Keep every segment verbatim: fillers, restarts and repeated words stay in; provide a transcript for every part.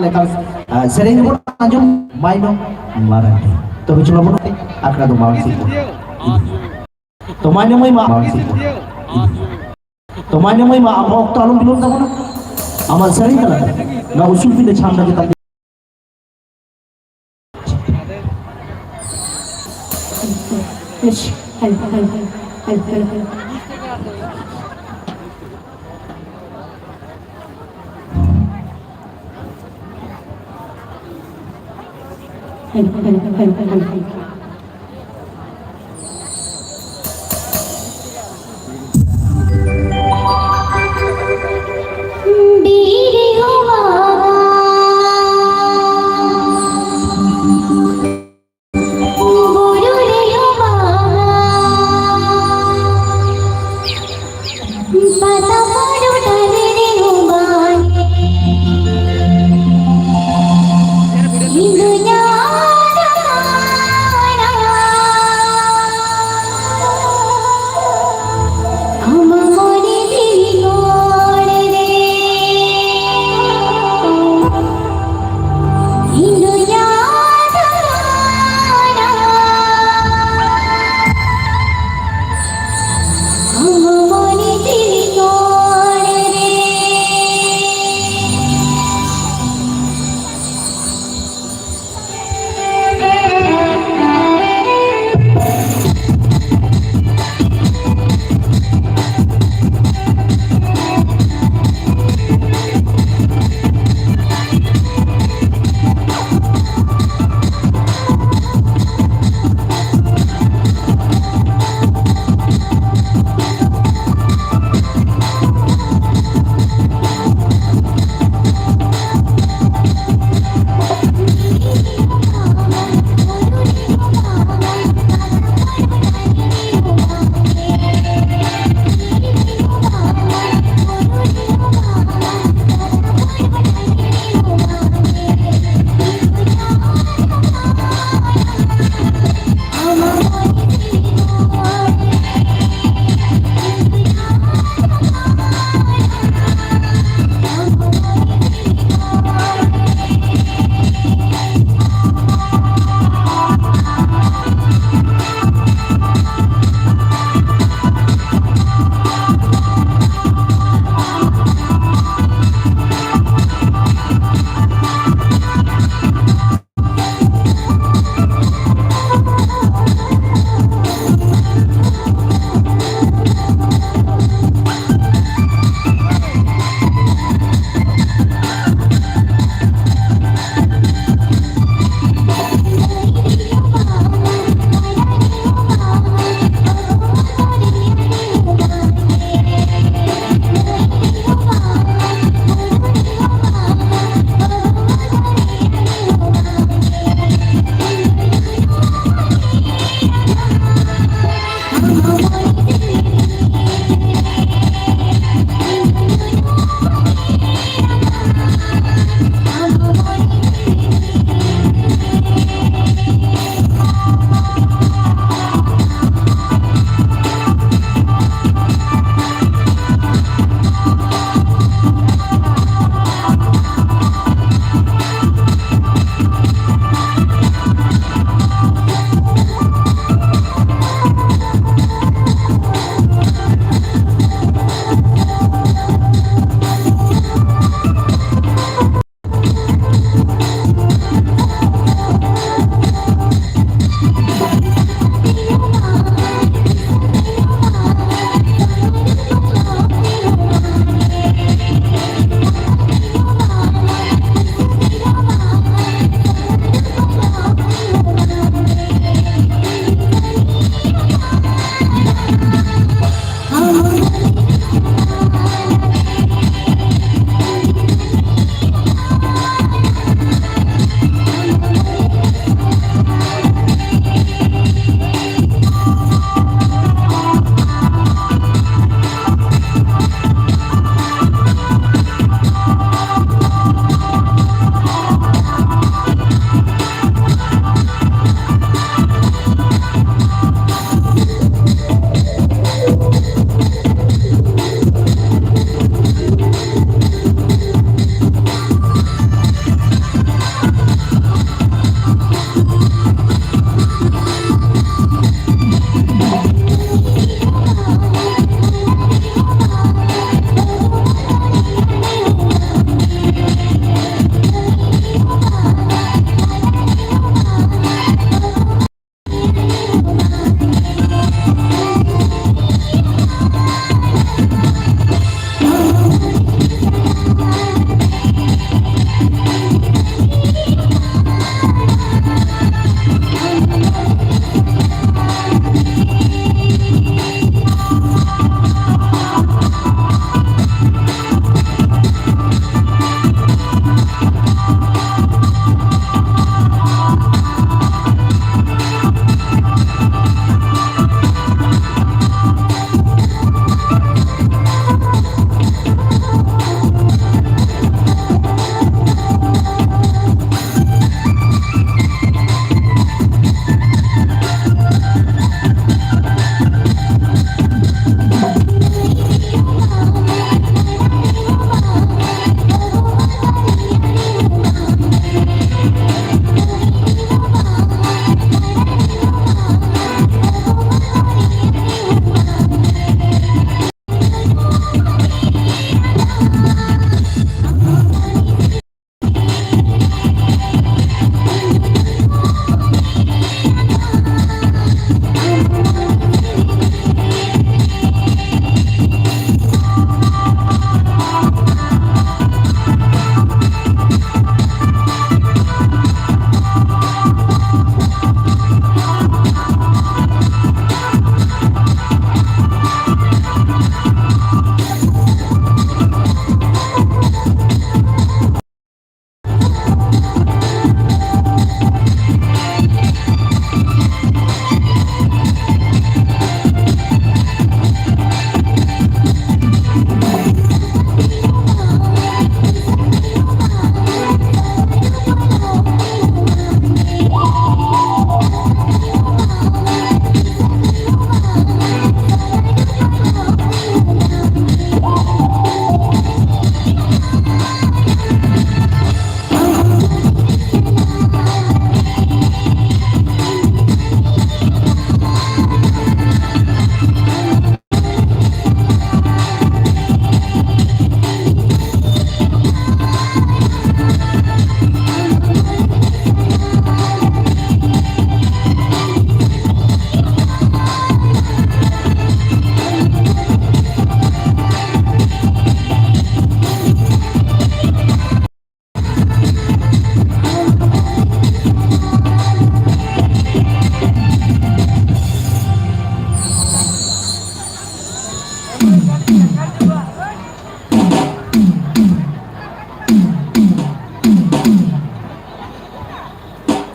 ᱞᱮᱠᱟᱱ, ᱟᱨ, ᱥᱮᱨᱮᱧ ᱵᱚᱱ ᱟᱸᱡᱚᱢ ᱢᱟᱭᱱᱚᱢ ᱢᱟᱨᱟᱝ ᱴᱷᱮᱱ᱾ ᱛᱚᱵᱮ ᱪᱚᱞᱚ ᱵᱚᱱ ᱟᱠᱷᱲᱟ ᱫᱚ ᱢᱟᱲᱟᱝ ᱥᱮᱫ ᱵᱚᱱ ᱤᱫᱤᱭᱟ᱾ ᱛᱚ ᱢᱟᱭᱱᱚᱢ ᱢᱟᱹᱭ ᱢᱟ ᱢᱟᱲᱟᱝ ᱥᱮᱫ ᱵᱚᱱ ᱤᱫᱤᱭᱟ᱾ ᱛᱚ ᱢᱟᱭᱱᱚᱢ ᱢᱟᱹᱭ ᱢᱟ ᱟᱢ ᱚᱠᱛᱚ ᱟᱞᱚᱢ ᱵᱤᱞᱚᱢ ᱛᱟᱵᱚᱱᱟ᱾ ᱟᱢᱟᱜ ᱥᱮᱨᱮᱧ ᱛᱟᱞᱟᱛᱮ ᱱᱚᱣᱟ ᱩᱥᱩᱞ ᱯᱤᱸᱰᱟᱹ ᱪᱷᱟᱢᱰᱟ ᱪᱮᱛᱟᱱ ᱛᱮ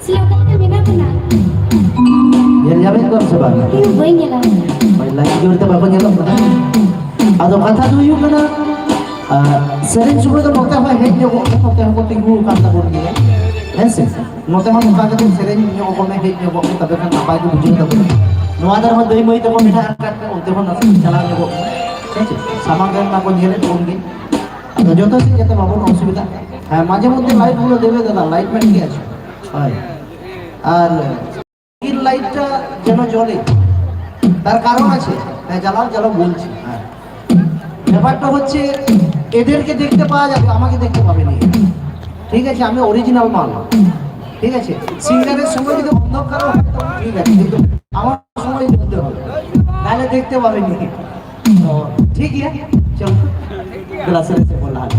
ᱥᱮ ᱚᱠᱟ ᱞᱮᱠᱟ ᱢᱮᱱᱟᱜ ᱵᱮᱱᱟ? ᱧᱮᱞ ᱧᱟᱢᱮᱫ ᱠᱚᱣᱟᱢ ᱥᱮ ᱵᱟᱝ? ᱤᱧ ᱵᱟᱹᱧ ᱧᱮᱞᱟ᱾ ᱦᱳᱭ, ᱞᱟᱭᱤᱴ ᱡᱳᱨ ᱛᱮ ᱵᱟᱠᱚ ᱧᱮᱞᱚᱜ ᱠᱟᱱᱟ᱾ ᱟᱫᱚ ᱠᱟᱛᱷᱟ ᱫᱚ ᱦᱩᱭᱩᱜ ᱠᱟᱱᱟ, ᱟᱨ ᱥᱮᱨᱮᱧ ᱥᱚᱢᱚᱭ ᱫᱚ ᱱᱚᱛᱮ ᱦᱚᱸ ᱦᱮᱡ ᱧᱚᱜᱚᱜ ᱢᱮ, ᱱᱚᱛᱮ ᱦᱚᱸᱠᱚ ᱛᱤᱸᱜᱩ ᱟᱠᱟᱱ ᱛᱟᱵᱚᱱ ᱜᱮᱭᱟ, ᱦᱮᱸ ᱥᱮ? ᱱᱚᱛᱮ ᱦᱚᱸ ᱱᱚᱝᱠᱟ ᱠᱟᱛᱮ ᱥᱮᱨᱮᱧ ᱧᱚᱜ ᱟᱠᱚ ᱢᱮ, ᱦᱮᱡ ᱧᱚᱜᱚᱜ ᱢᱮ, ᱛᱚᱵᱮ ᱠᱷᱟᱱ ᱱᱟᱯᱟᱭ ᱠᱚ ᱵᱩᱡᱷᱟᱹᱣ ᱛᱟᱵᱚᱱᱟ᱾ ᱱᱚᱣᱟ ᱫᱷᱟᱨᱮ ᱦᱚᱸ ᱫᱟᱹᱭ ᱢᱟᱹᱭ ᱛᱟᱠᱚ ᱢᱮᱱᱟᱜ ᱟᱠᱟᱫ ᱠᱚᱣᱟ, ᱚᱱᱛᱮ ᱦᱚᱸ ᱱᱟᱥᱮ ᱪᱟᱞᱟᱣ ᱧᱚᱜᱚᱜ ᱠᱟᱱᱟ᱾ ᱦᱮᱸ ᱪᱮ? ᱥᱟᱢᱟᱝ ᱨᱮᱱ ᱢᱟᱠᱚ ᱧᱮᱞᱮᱫ ᱵᱚᱱ ᱜᱮ᱾ ᱟᱫᱚ ᱡᱚᱛᱚ ᱥᱮᱫ ᱡᱟᱛᱮ ᱵᱟᱵᱚᱱ ᱚᱥᱩᱵᱤᱫᱷᱟᱜ᱾ ᱦᱮᱸ, ᱢᱟᱡᱷᱮ ᱢᱚᱫᱽᱫᱷᱮ ᱞᱟᱭᱤᱴ ᱜᱩᱞᱳ ᱫᱮᱵᱮ ᱫᱟᱫᱟ, ᱞᱟᱭᱤᱴ ᱢᱮᱱ ᱜᱮ ᱟᱪᱪᱷᱟ᱾ ᱦᱳᱭ। আর গ্রিন লাইটটা যেন জ্বলে, তার কারণ আছে। হ্যাঁ, জ্বালাও, জ্বালাও, বলছি। হ্যাঁ, ব্যাপারটা হচ্ছে, এদেরকে দেখতে পাওয়া যাবে, আমাকে দেখতে পাবে না। ঠিক আছে, আমি অরিজিনাল মাল। ঠিক আছে, সিঙ্গারের সময় যদি অন্ধকার হয়, তখন ঠিক আছে, কিন্তু আমার সময় বলতে হবে, নাহলে দেখতে পাবে না। তো ঠিক আছে, চলো, গ্লাসের এসে বলা আছে।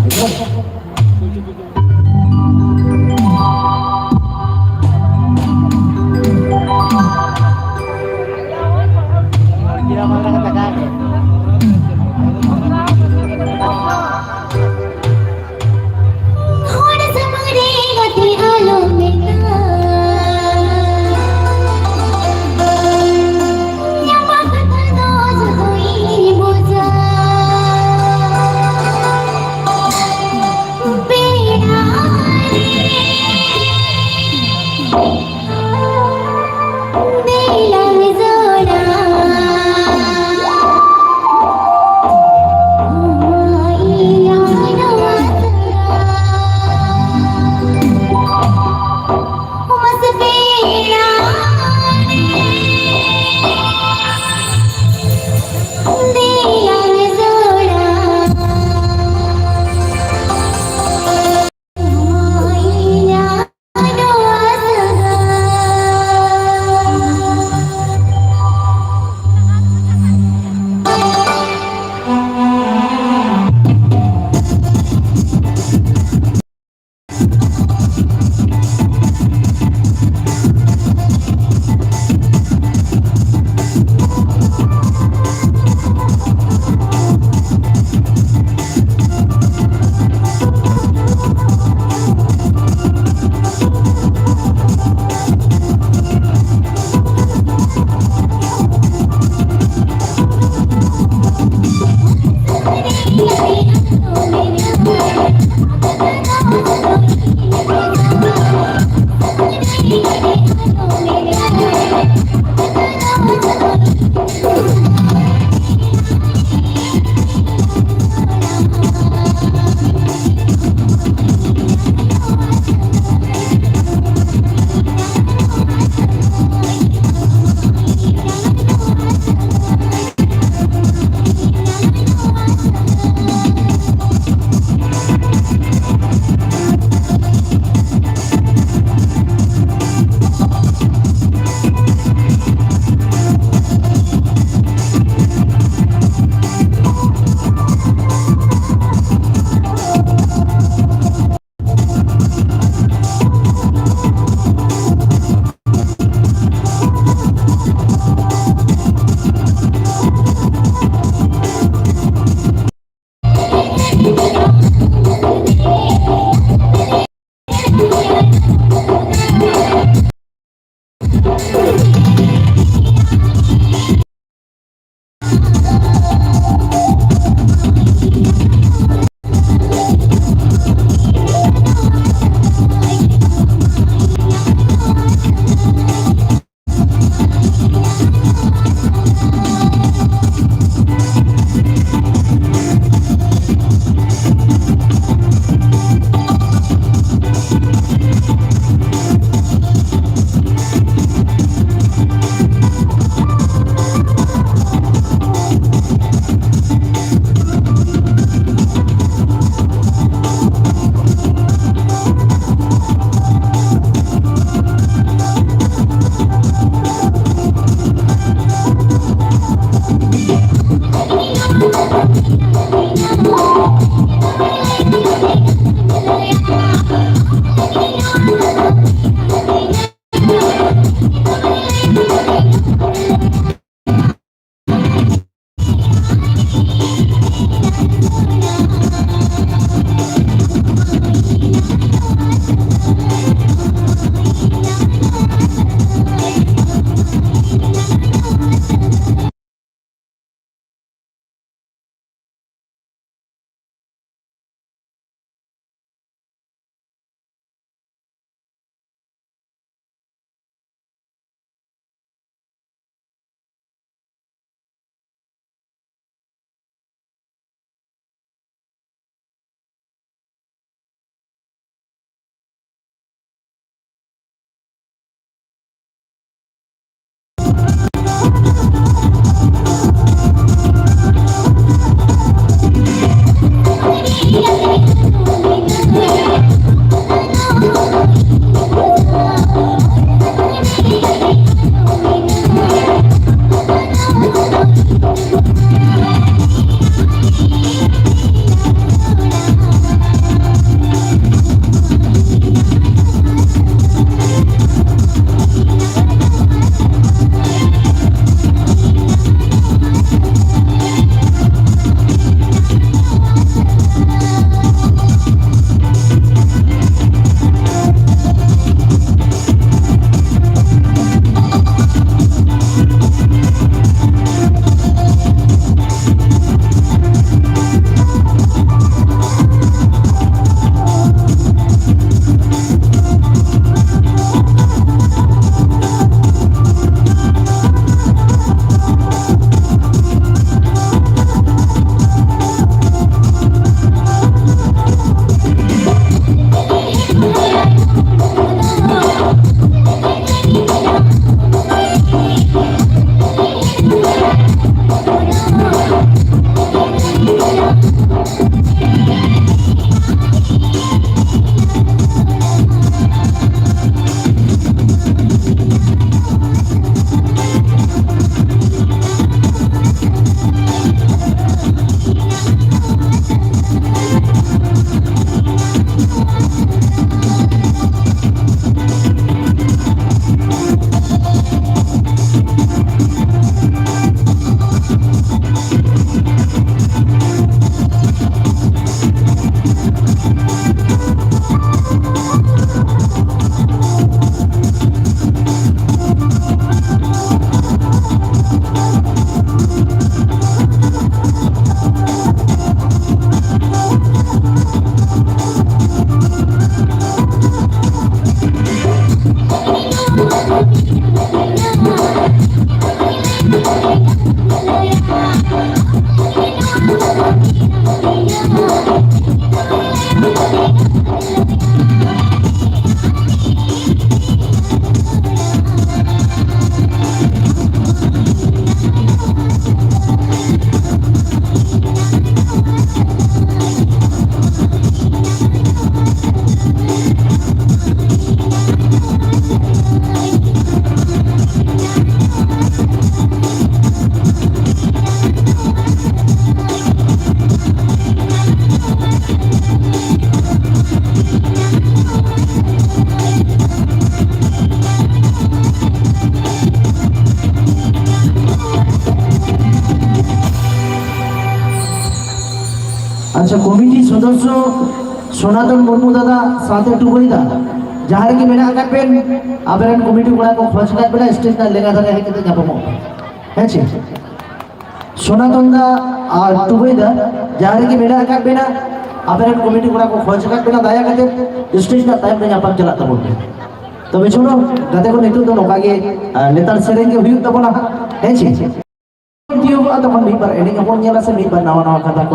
ᱟᱪᱪᱷᱟ, ᱠᱚᱢᱤᱴᱤ ᱥᱚᱫᱚᱥᱥᱚ ᱥᱚᱱᱟᱛᱚᱱ ᱢᱩᱨᱢᱩ ᱫᱟᱫᱟ ᱥᱟᱶᱛᱮ ᱴᱩᱵᱟᱹᱭ ᱫᱟ, ᱡᱟᱦᱟᱸ ᱨᱮᱜᱮ ᱢᱮᱱᱟᱜ ᱟᱠᱟᱫ ᱵᱮᱱ, ᱟᱵᱮᱱ ᱨᱮᱱ ᱠᱚᱢᱤᱴᱤ ᱠᱚᱲᱟ ᱠᱚ ᱠᱷᱚᱡᱽ ᱟᱠᱟᱫ ᱵᱮᱱᱟ, ᱥᱴᱮᱡᱽ ᱨᱮᱱᱟᱜ ᱞᱮᱸᱜᱟ ᱫᱷᱟᱨᱮ ᱦᱮᱡ ᱠᱟᱛᱮ ᱧᱟᱯᱟᱢᱚᱜ ᱵᱮᱱ᱾ ᱦᱮᱸ ᱪᱮ? ᱥᱚᱱᱟᱛᱚᱱ ᱫᱟ ᱟᱨ ᱴᱩᱵᱟᱹᱭ ᱫᱟ, ᱡᱟᱦᱟᱸ ᱨᱮᱜᱮ ᱢᱮᱱᱟᱜ ᱟᱠᱟᱫ ᱵᱮᱱᱟ, ᱟᱵᱮᱱ ᱨᱮᱱ ᱠᱚᱢᱤᱴᱤ ᱠᱚᱲᱟ ᱠᱚ ᱠᱷᱚᱡᱽ ᱟᱠᱟᱫ ᱵᱮᱱᱟ, ᱫᱟᱭᱟ ᱠᱟᱛᱮ ᱥᱴᱮᱡᱽ ᱨᱮᱱᱟᱜ ᱛᱟᱭᱚᱢ ᱨᱮ ᱧᱟᱯᱟᱢ ᱪᱟᱞᱟᱜ ᱛᱟᱵᱚᱱ ᱯᱮ᱾ ᱛᱚᱵᱮ ᱪᱚᱞᱚ ᱜᱟᱛᱮ ᱠᱚ, ᱱᱤᱛᱚᱜ ᱫᱚ ᱱᱚᱝᱠᱟ ᱜᱮ, ᱟᱨ ᱞᱮᱛᱟᱲ ᱥᱮᱨᱮᱧ ᱜᱮ ᱦᱩᱭᱩᱜ ᱛᱟᱵᱚᱱᱟ ᱦᱟᱸᱜ, ᱦᱮᱸ ᱪᱮ? ᱛᱤᱭᱳᱜᱚᱜᱼᱟ, ᱛᱚᱠᱷᱚᱱ ᱢᱤᱫ ᱵᱟᱨ ᱮᱱᱮᱡ ᱦᱚᱸᱵᱚᱱ ᱧᱮᱞᱟ ᱥᱮ ᱢᱤᱫ ᱵᱟᱨ ᱱᱟᱣᱟ ᱱᱟᱣᱟ ᱠᱟᱛᱷᱟ ᱠᱚ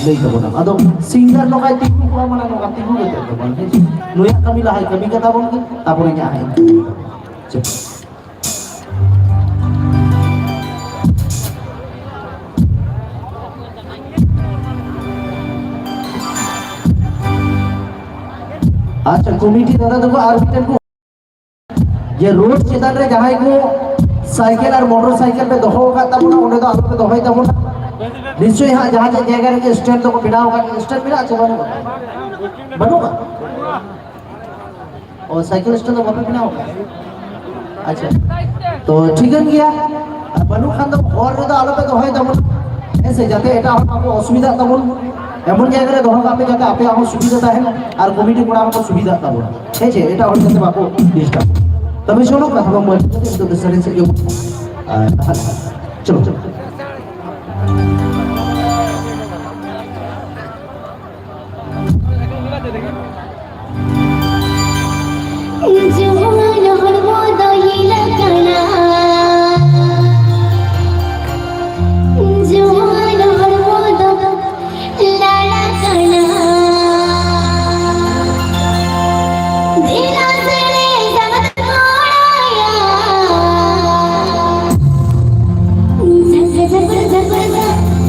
ᱞᱟᱹᱭ ᱛᱟᱵᱚᱱᱟ᱾ ᱟᱫᱚ ᱥᱤᱝᱜᱟᱨ ᱱᱚᱝᱠᱟᱭ ᱛᱤᱸᱜᱩ ᱠᱚᱜᱼᱟ, ᱢᱟᱱᱮ ᱱᱚᱝᱠᱟ ᱛᱤᱸᱜᱩ ᱠᱟᱛᱮ ᱫᱚ ᱵᱟᱝ, ᱦᱮᱸ ᱪᱮ? ᱱᱩᱭᱟᱜ ᱠᱟᱹᱢᱤ ᱞᱟᱦᱟᱭ ᱠᱟᱹᱢᱤ ᱠᱟᱛᱟ ᱵᱚᱱ ᱜᱮ, ᱛᱟᱯᱚᱨᱮ ᱤᱧᱟᱹᱜ ᱦᱟᱸᱜ ᱤᱧ ᱠᱟᱹᱢᱤᱭᱟ᱾ ᱪᱮ? ᱟᱪᱪᱷᱟ, ᱠᱚᱢᱤᱴᱤ ᱫᱟᱫᱟ ᱛᱟᱠᱚ ᱟᱨ ᱢᱤᱫᱴᱮᱱ ᱠᱚ, ᱡᱮ ᱨᱳᱰ ᱪᱮᱛᱟᱱ ᱨᱮ ᱡᱟᱦᱟᱸᱭ ᱠᱚ ᱥᱟᱭᱠᱮᱞ ᱟᱨ ᱢᱚᱴᱚᱨ ᱥᱟᱭᱠᱮᱞ ᱯᱮ ᱫᱚᱦᱚ ᱟᱠᱟᱫ ᱛᱟᱵᱚᱱᱟ, ᱚᱸᱰᱮ ᱫᱚ ᱟᱞᱚ ᱯᱮ ᱫᱚᱦᱚᱭ ᱛᱟᱵᱚᱱᱟ᱾ ᱱᱤᱥᱪᱚᱭ ᱦᱟᱸᱜ ᱡᱟᱦᱟᱸ ᱡᱟᱭᱜᱟ ᱨᱮᱜᱮ ᱥᱴᱮᱱᱰ ᱫᱚᱠᱚ ᱵᱮᱱᱟᱣ ᱟᱠᱟᱫ, ᱥᱴᱮᱱᱰ ᱢᱮᱱᱟᱜᱼᱟ ᱪᱮ ᱵᱟᱹᱱᱩᱜᱼᱟ? ᱵᱟᱹᱱᱩᱜᱼᱟ? ᱚ, ᱥᱟᱭᱠᱮᱞ ᱥᱴᱮᱱᱰ ᱫᱚ ᱵᱟᱯᱮ ᱵᱮᱱᱟᱣ ᱟᱠᱟᱫ? ᱟᱪᱪᱷᱟ, ᱛᱚ ᱴᱷᱤᱠᱟᱹᱱ ᱜᱮᱭᱟ, ᱵᱟᱹᱱᱩᱜ ᱠᱷᱟᱱ ᱫᱚ ᱦᱚᱨ ᱨᱮᱫᱚ ᱟᱞᱚ ᱯᱮ ᱫᱚᱦᱚᱭ ᱛᱟᱵᱚᱱ, ᱦᱮᱸ ᱥᱮ, ᱡᱟᱛᱮ ᱮᱴᱟᱜ ᱦᱚᱲ ᱵᱟᱠᱚ ᱚᱥᱩᱵᱤᱫᱷᱟᱜ ᱛᱟᱵᱚᱱ᱾ ᱮᱢᱚᱱ ᱡᱟᱭᱜᱟ ᱨᱮ ᱫᱚᱦᱚ ᱠᱟᱜ ᱯᱮ ᱡᱟᱛᱮ ᱟᱯᱮᱭᱟᱜ ᱦᱚᱸ ᱥᱩᱵᱤᱫᱷᱟ ᱛᱟᱦᱮᱱ ᱟᱨ ᱠᱚᱢᱤᱴᱤ ᱠᱚᱲᱟ ᱦᱚᱸᱠᱚ ᱥᱩᱵᱤᱫᱷᱟᱜ ᱛᱟᱵᱚᱱ, ᱦᱮᱸ ᱪᱮ, ᱮᱴᱟᱜ ᱦᱚᱲ ᱡᱟᱛᱮ ᱵᱟᱠᱚ ᱰᱤᱥᱴᱟᱨᱵ᱾ ᱛᱚᱵᱮ ᱪᱚᱞᱚ ᱠᱟᱛᱷᱟ ᱵᱟᱝ ᱵᱟᱹᱲᱛᱤ ᱠᱟᱛᱮ ᱱᱤᱛᱚᱜ ᱫᱚ ᱥᱮᱨᱮᱧ ᱥᱮᱫ ᱜᱮ, ᱟᱨ, ᱪᱚᱞᱚ, ᱪᱚᱞᱚ᱾ ᱡᱩᱣᱟᱹᱱ ᱦᱚᱲᱢᱚ ᱫᱚ ᱦᱤᱞᱟᱹᱜ ᱠᱟᱱᱟ, ᱡᱩᱣᱟᱹᱱ ᱦᱚᱲᱢᱚ ᱫᱚ ᱞᱟᱲᱟ ᱠᱟᱱᱟ᱾ ᱫᱮᱞᱟ ᱥᱮᱨᱮᱧ ᱥᱟᱵ ᱠᱚᱲᱟᱭᱟ, ᱡᱷᱟᱠ ᱡᱷᱟᱠ ᱡᱷᱟᱠ ᱡᱷᱟᱠ᱾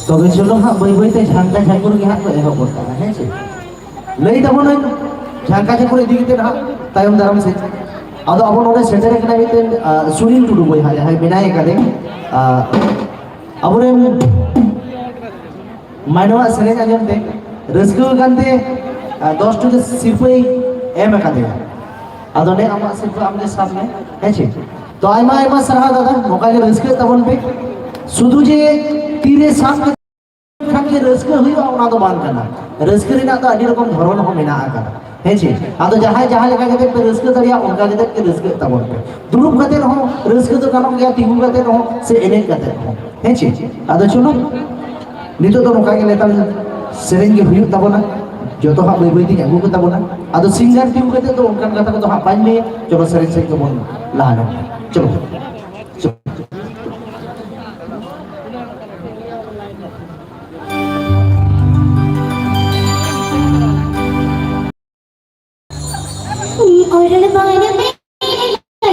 ᱛᱚᱵᱮ ᱪᱚᱞᱚ ᱦᱟᱸᱜ, ᱵᱟᱹᱭ ᱵᱟᱹᱭ ᱛᱮ ᱡᱷᱟᱝᱠᱟ ᱡᱷᱟᱠᱩᱨ ᱜᱮ ᱦᱟᱸᱜ ᱠᱚ ᱮᱦᱚᱵ ᱜᱚᱫ ᱠᱟᱜᱼᱟ, ᱦᱮᱸ ᱥᱮ? ᱞᱟᱹᱭ ᱛᱟᱵᱚᱱᱟᱹᱧ, ᱡᱷᱟᱝᱠᱟ ᱡᱷᱟᱠᱩᱨ ᱤᱫᱤ ᱠᱟᱛᱮ ᱦᱟᱸᱜ ᱛᱟᱭᱚᱢ ᱫᱟᱨᱟᱢ ᱥᱮᱫ᱾ ᱟᱫᱚ ᱟᱵᱚ ᱱᱚᱰᱮ ᱥᱮᱴᱮᱨ ᱟᱠᱟᱱᱟ ᱢᱤᱫᱴᱮᱱ, ᱟ, ᱥᱩᱱᱤᱞ ᱴᱩᱰᱩ ᱵᱚᱭᱦᱟ, ᱡᱟᱦᱟᱸᱭ ᱢᱮᱱᱟᱭ ᱠᱟᱫᱮ, ᱟ, ᱟᱵᱚᱨᱮᱱ ᱢᱟᱰᱣᱟ ᱥᱮᱨᱮᱧ ᱟᱸᱡᱚᱢ ᱛᱮ ᱨᱟᱹᱥᱠᱟᱹ ᱟᱠᱟᱱ ᱛᱮ, ᱟᱨ ᱫᱚᱥ ᱴᱟᱠᱟ ᱥᱤᱨᱯᱟᱹᱭ ᱮᱢ ᱟᱠᱟᱫᱮᱭᱟ᱾ ᱟᱫᱚ ᱱᱮ ᱟᱢᱟᱜ ᱥᱤᱨᱯᱟᱹ ᱟᱢ ᱜᱮ ᱥᱟᱵ ᱢᱮ, ᱦᱮᱸ ᱪᱮ? ᱛᱚ ᱟᱭᱢᱟ ᱟᱭᱢᱟ ᱥᱟᱨᱦᱟᱣ ᱫᱟᱫᱟ, ᱱᱚᱝᱠᱟ ᱜᱮ ᱨᱟᱹᱥᱠᱟᱹᱜ ᱛᱟᱵᱚᱱ ᱯᱮ᱾ ᱥᱩᱫᱷᱩ ᱡᱮ ᱛᱤᱨᱮ ᱥᱟᱵ ᱠᱟᱛᱮ ᱠᱷᱟᱱ ᱜᱮ ᱨᱟᱹᱥᱠᱟᱹ ᱦᱩᱭᱩᱜᱼᱟ, ᱚᱱᱟ ᱫᱚ ᱵᱟᱝ ᱠᱟᱱᱟ᱾ ᱨᱟᱹᱥᱠᱟᱹ ᱨᱮᱱᱟᱜ ᱫᱚ ᱟᱹᱰᱤ ᱨᱚᱠᱚᱢ ᱫᱷᱚᱨᱚᱱ ᱦᱚᱸ ᱢᱮᱱᱟᱜ ᱟᱠᱟᱫᱟ, ᱦᱮᱸ ᱪᱮ? ᱟᱫᱚ ᱡᱟᱦᱟᱸᱭ ᱡᱟᱦᱟᱸ ᱞᱮᱠᱟ ᱠᱟᱛᱮ ᱯᱮ ᱨᱟᱹᱥᱠᱟᱹ ᱫᱟᱲᱮᱭᱟᱜᱼᱟ, ᱚᱱᱠᱟ ᱠᱟᱛᱮ ᱜᱮ ᱨᱟᱹᱥᱠᱟᱹᱜ ᱛᱟᱵᱚᱱ ᱯᱮ᱾ ᱫᱩᱲᱩᱵ ᱠᱟᱛᱮ ᱨᱮᱦᱚᱸ ᱨᱟᱹᱥᱠᱟᱹ ᱫᱚ ᱜᱟᱱᱚᱜ ᱜᱮᱭᱟ, ᱛᱤᱸᱜᱩ ᱠᱟᱛᱮ ᱨᱮᱦᱚᱸ ᱥᱮ ᱮᱱᱮᱡ ᱠᱟᱛᱮ ᱨᱮᱦᱚᱸ, ᱦᱮᱸ ᱪᱮ? ᱟᱫᱚ ᱪᱚᱞᱚ, ᱱᱤᱛᱚᱜ ᱫᱚ ᱱᱚᱝᱠᱟ ᱜᱮ ᱞᱮᱛᱟᱲ ᱥᱮᱨᱮᱧ ᱜᱮ ᱦᱩᱭᱩᱜ ᱛᱟᱵᱚᱱᱟ, ᱡᱚᱛᱚ ᱦᱟᱸᱜ ᱵᱟᱹᱭ ᱵᱟᱹᱭ ᱛᱮᱧ ᱟᱹᱜᱩ ᱠᱚ ᱛᱟᱵᱚᱱᱟ᱾ ᱟᱫᱚ ᱥᱤᱝᱜᱟᱨ ᱛᱤᱸᱜᱩ ᱠᱟᱛᱮ ᱫᱚ ᱚᱱᱠᱟᱱ ᱠᱟᱛᱷᱟ ᱠᱚᱫᱚ ᱦᱟᱸᱜ ᱵᱟᱹᱧ ᱞᱟᱹᱭᱟ᱾ ᱪᱚᱞᱚ ᱥᱮᱨᱮᱧ ᱥᱮᱫ ᱜᱮᱵᱚᱱ ᱞᱟᱦᱟ ᱞᱮᱱ, ᱪᱚᱞᱚ᱾ ᱚᱨᱚᱲ ᱵᱟᱝ ᱢᱮ,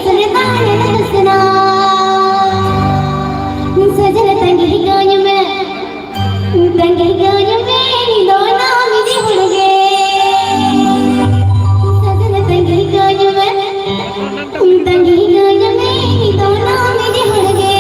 ᱥᱟᱡᱟᱣ ᱛᱟᱦᱮᱱ ᱫᱩᱥᱱᱟ᱾ ᱥᱟᱡᱟᱣ ᱛᱟᱺᱜᱤ ᱠᱟᱹᱧ ᱢᱮ, ᱛᱟᱺᱜᱤ ᱠᱟᱹᱧ ᱢᱮ, ᱤᱧ ᱫᱚ ᱱᱟᱢ ᱤᱫᱤ ᱦᱚᱲ ᱜᱮ᱾ ᱥᱟᱡᱟᱣ ᱛᱟᱺᱜᱤ ᱠᱟᱹᱧ ᱢᱮ, ᱛᱟᱺᱜᱤ ᱠᱟᱹᱧ ᱢᱮ, ᱤᱧ ᱫᱚ ᱱᱟᱢ ᱤᱫᱤ ᱦᱚᱲ ᱜᱮ᱾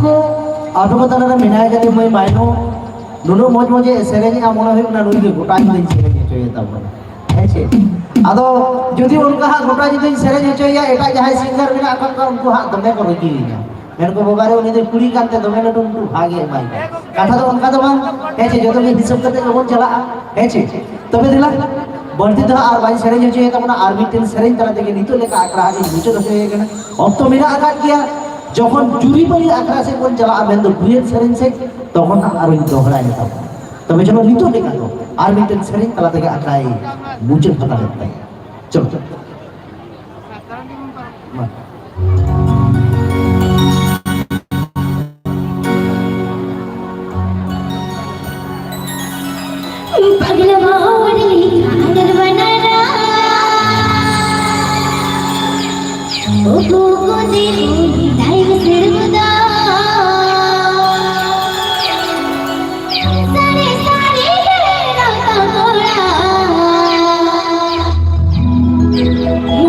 ᱠᱚ ᱟᱵᱚ ᱠᱚ ᱛᱟᱞᱟᱨᱮ ᱢᱮᱱᱟᱭ ᱠᱟᱫᱮ ᱢᱟᱹᱭ ᱢᱟᱭᱱᱚ, ᱱᱩᱱᱟᱹᱜ ᱢᱚᱡᱽ ᱢᱚᱡᱽ ᱮ ᱥᱮᱨᱮᱧᱮᱜᱼᱟ, ᱢᱚᱱᱮ ᱦᱩᱭᱩᱜ ᱠᱟᱱᱟ ᱱᱩᱭ ᱜᱮ ᱜᱚᱴᱟ ᱧᱤᱫᱟᱹᱧ ᱥᱮᱨᱮᱧ ᱦᱚᱪᱚᱭᱮ ᱛᱟᱵᱚᱱᱟ᱾ ᱦᱮᱸ ᱪᱮ? ᱟᱫᱚ ᱡᱩᱫᱤ ᱚᱱᱠᱟ ᱦᱟᱸᱜ ᱜᱚᱴᱟ ᱧᱤᱫᱟᱹᱧ ᱥᱮᱨᱮᱧ ᱦᱚᱪᱚᱭᱮᱭᱟ, ᱮᱴᱟᱜ ᱡᱟᱦᱟᱸᱭ ᱥᱤᱝᱜᱟᱨ ᱢᱮᱱᱟᱜ ᱟᱠᱟᱫ ᱠᱚᱣᱟ, ᱩᱱᱠᱩ ᱦᱟᱸᱜ ᱫᱚᱢᱮ ᱠᱚ ᱨᱟᱹᱜᱤᱭᱮᱧᱟ᱾ ᱢᱮᱱ ᱠᱚ, "ᱵᱟᱵᱟ ᱨᱮ, ᱩᱱᱤ ᱫᱚ ᱠᱩᱲᱤ ᱠᱟᱱᱛᱮ ᱫᱚᱢᱮ ᱞᱟᱹᱴᱩ ᱞᱟᱹᱴᱩ ᱵᱷᱟᱜᱽ ᱮ ᱮᱢᱟᱭ ᱠᱟᱱᱟ᱾" ᱠᱟᱛᱷᱟ ᱫᱚ ᱚᱱᱠᱟ ᱫᱚ ᱵᱟᱝ, ᱦᱮᱸ ᱪᱮ? ᱡᱚᱛᱚ ᱜᱮ ᱦᱤᱥᱟᱹᱵ ᱠᱟᱛᱮ ᱜᱮᱵᱚᱱ ᱪᱟᱞᱟᱜᱼᱟ, ᱦᱮᱸ ᱪᱮ? ᱛᱚᱵᱮ ᱫᱮᱞᱟ, ᱵᱟᱹᱲᱛᱤ ᱫᱚ ᱦᱟᱸᱜ ᱟᱨ ᱵᱟᱹᱧ ᱥᱮᱨᱮᱧ ᱦᱚᱪᱚᱭᱮ ᱛᱟᱵᱚᱱᱟ, ᱟᱨ ᱢᱤᱫᱴᱮᱱ ᱥᱮᱨᱮᱧ ᱛᱟᱞᱟ ᱛᱮᱜᱮ ᱱᱤᱛᱚᱜ ᱞᱮᱠᱟ ᱟᱠᱷᱲᱟ ᱦᱟᱸᱜ ᱤᱧ ᱢᱩᱪᱟᱹᱫ ᱦᱚᱪᱚᱭᱮ ᱠᱟᱱᱟ᱾ ᱚᱠᱛᱚ ᱢᱮᱱᱟᱜ ᱟᱠᱟᱫ ᱜᱮᱭᱟ, ᱡᱚᱠᱷᱚᱱ ᱡᱩᱨᱤᱯᱟᱹᱨᱤ ᱟᱠᱷᱲᱟ ᱥᱮᱫ ᱵᱚᱱ ᱪᱟᱞᱟᱜᱼᱟ, ᱢᱮᱱᱫᱚ ᱜᱩᱭᱟᱹᱱ ᱥᱮᱨᱮᱧ ᱥᱮᱫ, ᱛᱚᱠᱷᱚᱱ ᱦᱟᱸᱜ ᱟᱨᱚᱧ ᱫᱚᱦᱲᱟᱭᱟ ᱛᱟᱵᱚᱱᱟ᱾ ᱛᱚᱵᱮ ᱪᱚᱞᱚ ᱱᱤᱛᱚᱜ ᱞᱮᱠᱟ ᱫᱚ ᱟᱨ ᱢᱤᱫᱴᱮᱱ ᱥᱮᱨᱮᱧ ᱛᱟᱞᱟ ᱛᱮᱜᱮ ᱟᱠᱷᱲᱟᱭ ᱢᱩᱪᱟᱹᱫ ᱦᱟᱛᱟᱲᱮᱫ ᱛᱟᱭᱟ᱾ ᱪᱚᱞᱚ᱾ ᱢᱟ᱾ ᱯᱟᱜᱽᱞᱟ ᱢᱟ ᱦᱚᱲ ᱞᱮᱠᱟ ᱟᱫᱚ ᱵᱟᱱᱟᱨᱟ᱾ ᱳ ᱜᱳ ᱜᱳ ᱫᱮ ᱦᱳᱞᱤ ᱴᱟᱭᱤᱢ ᱥᱮᱨᱢᱟ ᱫᱟ᱾ ᱥᱟᱹᱨᱤ ᱥᱟᱹᱨᱤ ᱜᱮ ᱨᱟᱠᱟ ᱠᱚᱲᱟ᱾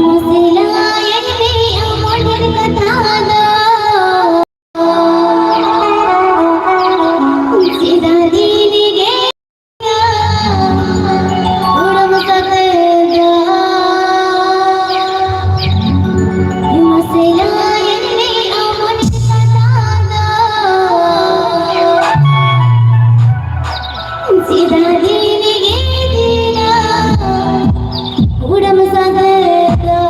ᱢᱚᱥᱞᱟ ᱮᱱ ᱢᱮ ᱟᱢ ᱰᱷᱮᱨ ᱠᱟᱛᱷᱟ ᱫᱚ᱾ ᱪᱮᱫᱟᱜ ᱫᱤᱱ ᱜᱮ ᱩᱲᱟᱹᱢ ᱠᱟᱛᱮ ᱫᱚ᱾ ᱢᱟᱥᱮ ᱞᱟᱹᱭ ᱢᱮ ᱟᱢ ᱠᱟᱛᱷᱟ ᱫᱚ᱾ ᱪᱮᱫᱟᱜ ᱫᱤᱱ ᱜᱮ ᱫᱤᱱᱟ ᱩᱲᱟᱹᱢ ᱠᱟᱛᱮ ᱫᱚ᱾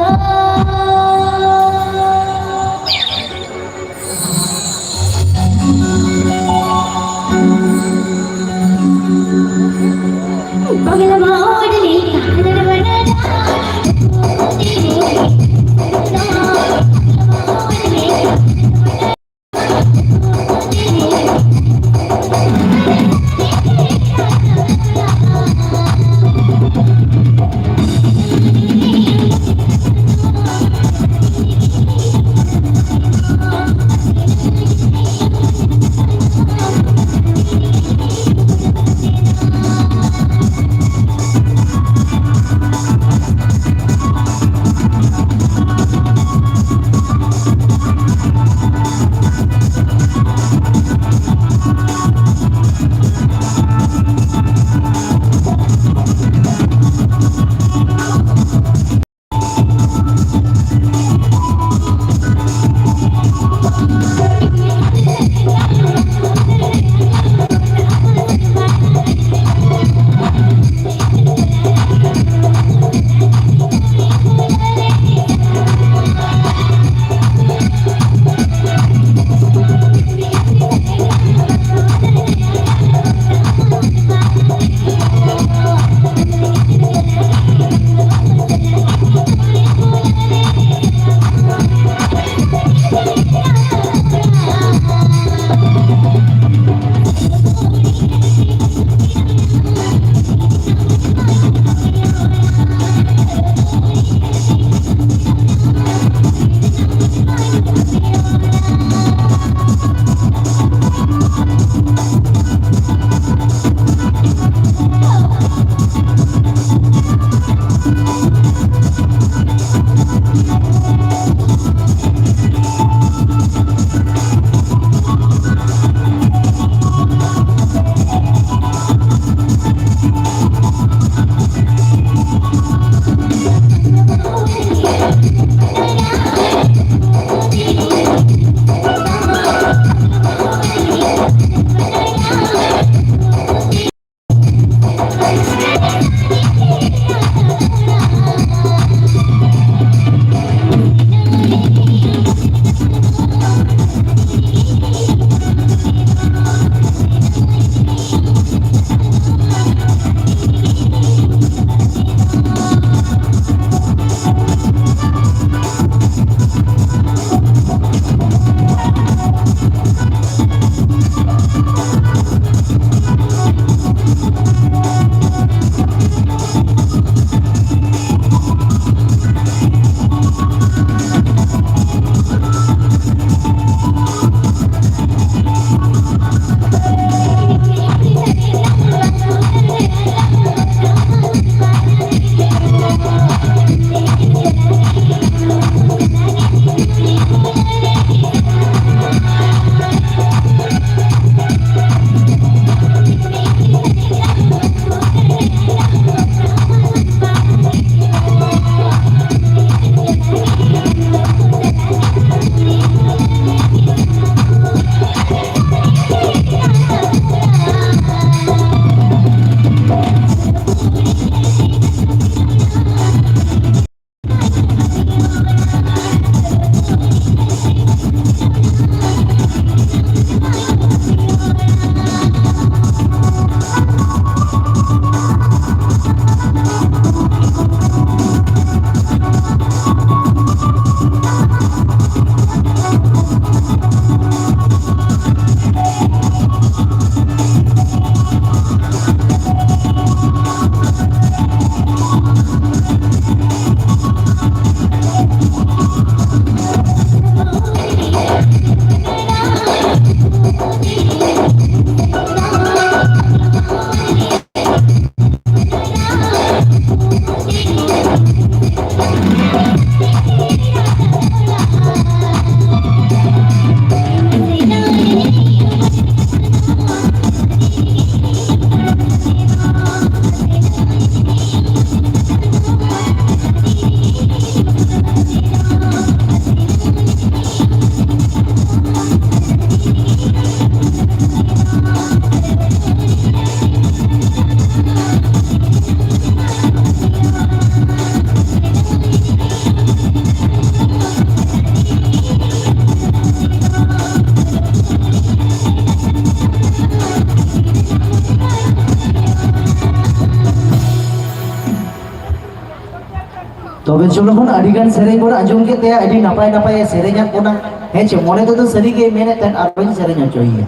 ᱛᱚᱵᱮ ᱪᱚᱞᱚ ᱵᱚᱱ, ᱟᱹᱰᱤ ᱜᱟᱱ ᱥᱮᱨᱮᱧ ᱵᱚᱱ ᱟᱸᱡᱚᱢ ᱠᱮᱫ ᱛᱟᱭᱟ, ᱟᱹᱰᱤ ᱱᱟᱯᱟᱭ ᱱᱟᱯᱟᱭ ᱮ ᱥᱮᱨᱮᱧᱟᱫ ᱵᱚᱱᱟ᱾ ᱦᱮᱸ ᱪᱮ, ᱢᱚᱱᱮ ᱛᱮᱫᱚ ᱥᱟᱹᱨᱤ ᱜᱮ ᱢᱮᱱᱮᱫ ᱛᱟᱦᱮᱸᱫ ᱟᱨᱚᱧ ᱥᱮᱨᱮᱧ ᱦᱚᱪᱚᱭᱮᱭᱟ,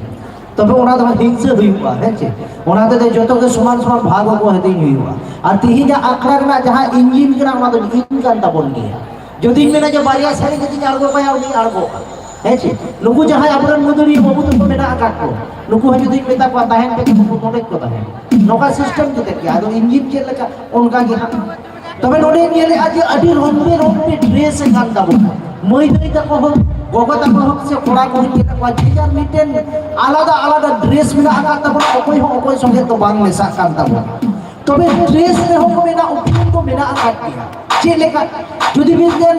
ᱛᱚᱵᱮ ᱚᱱᱟ ᱫᱚ ᱦᱤᱝᱥᱟᱹ ᱦᱩᱭᱩᱜᱼᱟ᱾ ᱦᱮᱸ ᱪᱮ, ᱚᱱᱟ ᱛᱮᱫᱚ ᱡᱚᱛᱚ ᱜᱮ ᱥᱚᱢᱟᱱ ᱥᱚᱢᱟᱱ ᱵᱷᱟᱜᱽ ᱦᱚᱸᱠᱚ ᱦᱟᱹᱴᱤᱧ ᱦᱩᱭᱩᱜᱼᱟ᱾ ᱟᱨ ᱛᱤᱦᱤᱧᱟᱜ ᱟᱠᱷᱲᱟ ᱨᱮᱱᱟᱜ ᱡᱟᱦᱟᱸ ᱤᱧᱡᱤᱱ ᱠᱟᱱᱟ, ᱚᱱᱟ ᱫᱚ ᱤᱧ ᱠᱟᱱ ᱛᱟᱵᱚᱱ ᱜᱮᱭᱟ᱾ ᱡᱩᱫᱤᱧ ᱢᱮᱱᱟ ᱡᱮ ᱵᱟᱨᱭᱟ ᱥᱮᱨᱮᱧ ᱡᱩᱫᱤᱧ ᱟᱬᱜᱚ ᱠᱟᱭᱟ, ᱩᱱᱤ ᱟᱬᱜᱚᱜᱼᱟ᱾ ᱦᱮᱸ ᱪᱮ, ᱱᱩᱠᱩ ᱡᱟᱦᱟᱸᱭ ᱟᱵᱚᱨᱮᱱ ᱢᱟᱹᱫᱟᱹᱲᱤᱭᱟᱹ ᱵᱟᱹᱵᱩ ᱛᱟᱠᱚ ᱢᱮᱱᱟᱜ ᱟᱠᱟᱫ ᱠᱚ, ᱱᱩᱠᱩ ᱦᱚᱸ ᱡᱩᱫᱤᱧ ᱢᱮᱛᱟ ᱠᱚᱣᱟ ᱛᱟᱦᱮᱱ ᱯᱮ, ᱱᱩᱠᱩ ᱱᱚᱰᱮ ᱠᱚ ᱛᱟᱦᱮᱱᱟ᱾ ᱱᱚᱝᱠᱟ ᱥᱤᱥᱴᱮᱢ ᱠᱟᱛᱮ ᱜᱮ᱾ ᱟᱫᱚ ᱤᱧᱡᱤᱱ ᱪᱮᱫ ᱞᱮᱠᱟ, ᱚᱱᱠᱟ ᱜᱮ ᱦᱟᱸᱜ᱾ ᱛᱚᱵᱮ ᱱᱚᱰᱮᱧ ᱧᱮᱞᱮᱫᱼᱟ ᱡᱮ ᱟᱹᱰᱤ ᱨᱚᱝ ᱵᱮᱨᱚᱝ ᱛᱮ ᱰᱨᱮᱥ ᱟᱠᱟᱱ ᱛᱟᱵᱚᱱᱟ᱾ ᱢᱟᱹᱭ ᱫᱟᱹᱭ ᱛᱟᱠᱚ ᱦᱳᱠ, ᱜᱚᱜᱚ ᱛᱟᱠᱚ ᱦᱳᱠ, ᱥᱮ ᱠᱚᱲᱟ ᱠᱚ ᱦᱳᱠ, ᱧᱮᱞᱮᱫ ᱠᱚᱣᱟ ᱡᱮ ᱡᱟᱨ ᱢᱤᱫᱴᱮᱱ ᱟᱞᱟᱫᱟ ᱟᱞᱟᱫᱟ ᱰᱨᱮᱥ ᱢᱮᱱᱟᱜ ᱟᱠᱟᱫ ᱛᱟᱵᱚᱱᱟ᱾ ᱚᱠᱚᱭ ᱦᱚᱸ ᱚᱠᱚᱭ ᱥᱚᱸᱜᱮ ᱫᱚ ᱵᱟᱝ ᱢᱮᱥᱟᱜ ᱠᱟᱱ ᱛᱟᱵᱚᱱᱟ᱾ ᱛᱚᱵᱮ ᱰᱨᱮᱥ ᱨᱮᱦᱚᱸ ᱠᱚ ᱢᱮᱱᱟ, ᱩᱯᱨᱩᱢ ᱫᱚ ᱢᱮᱱᱟᱜ ᱟᱠᱟᱫ ᱜᱮᱭᱟ᱾ ᱪᱮᱫ ᱞᱮᱠᱟ? ᱡᱩᱫᱤ ᱢᱤᱫᱴᱮᱱ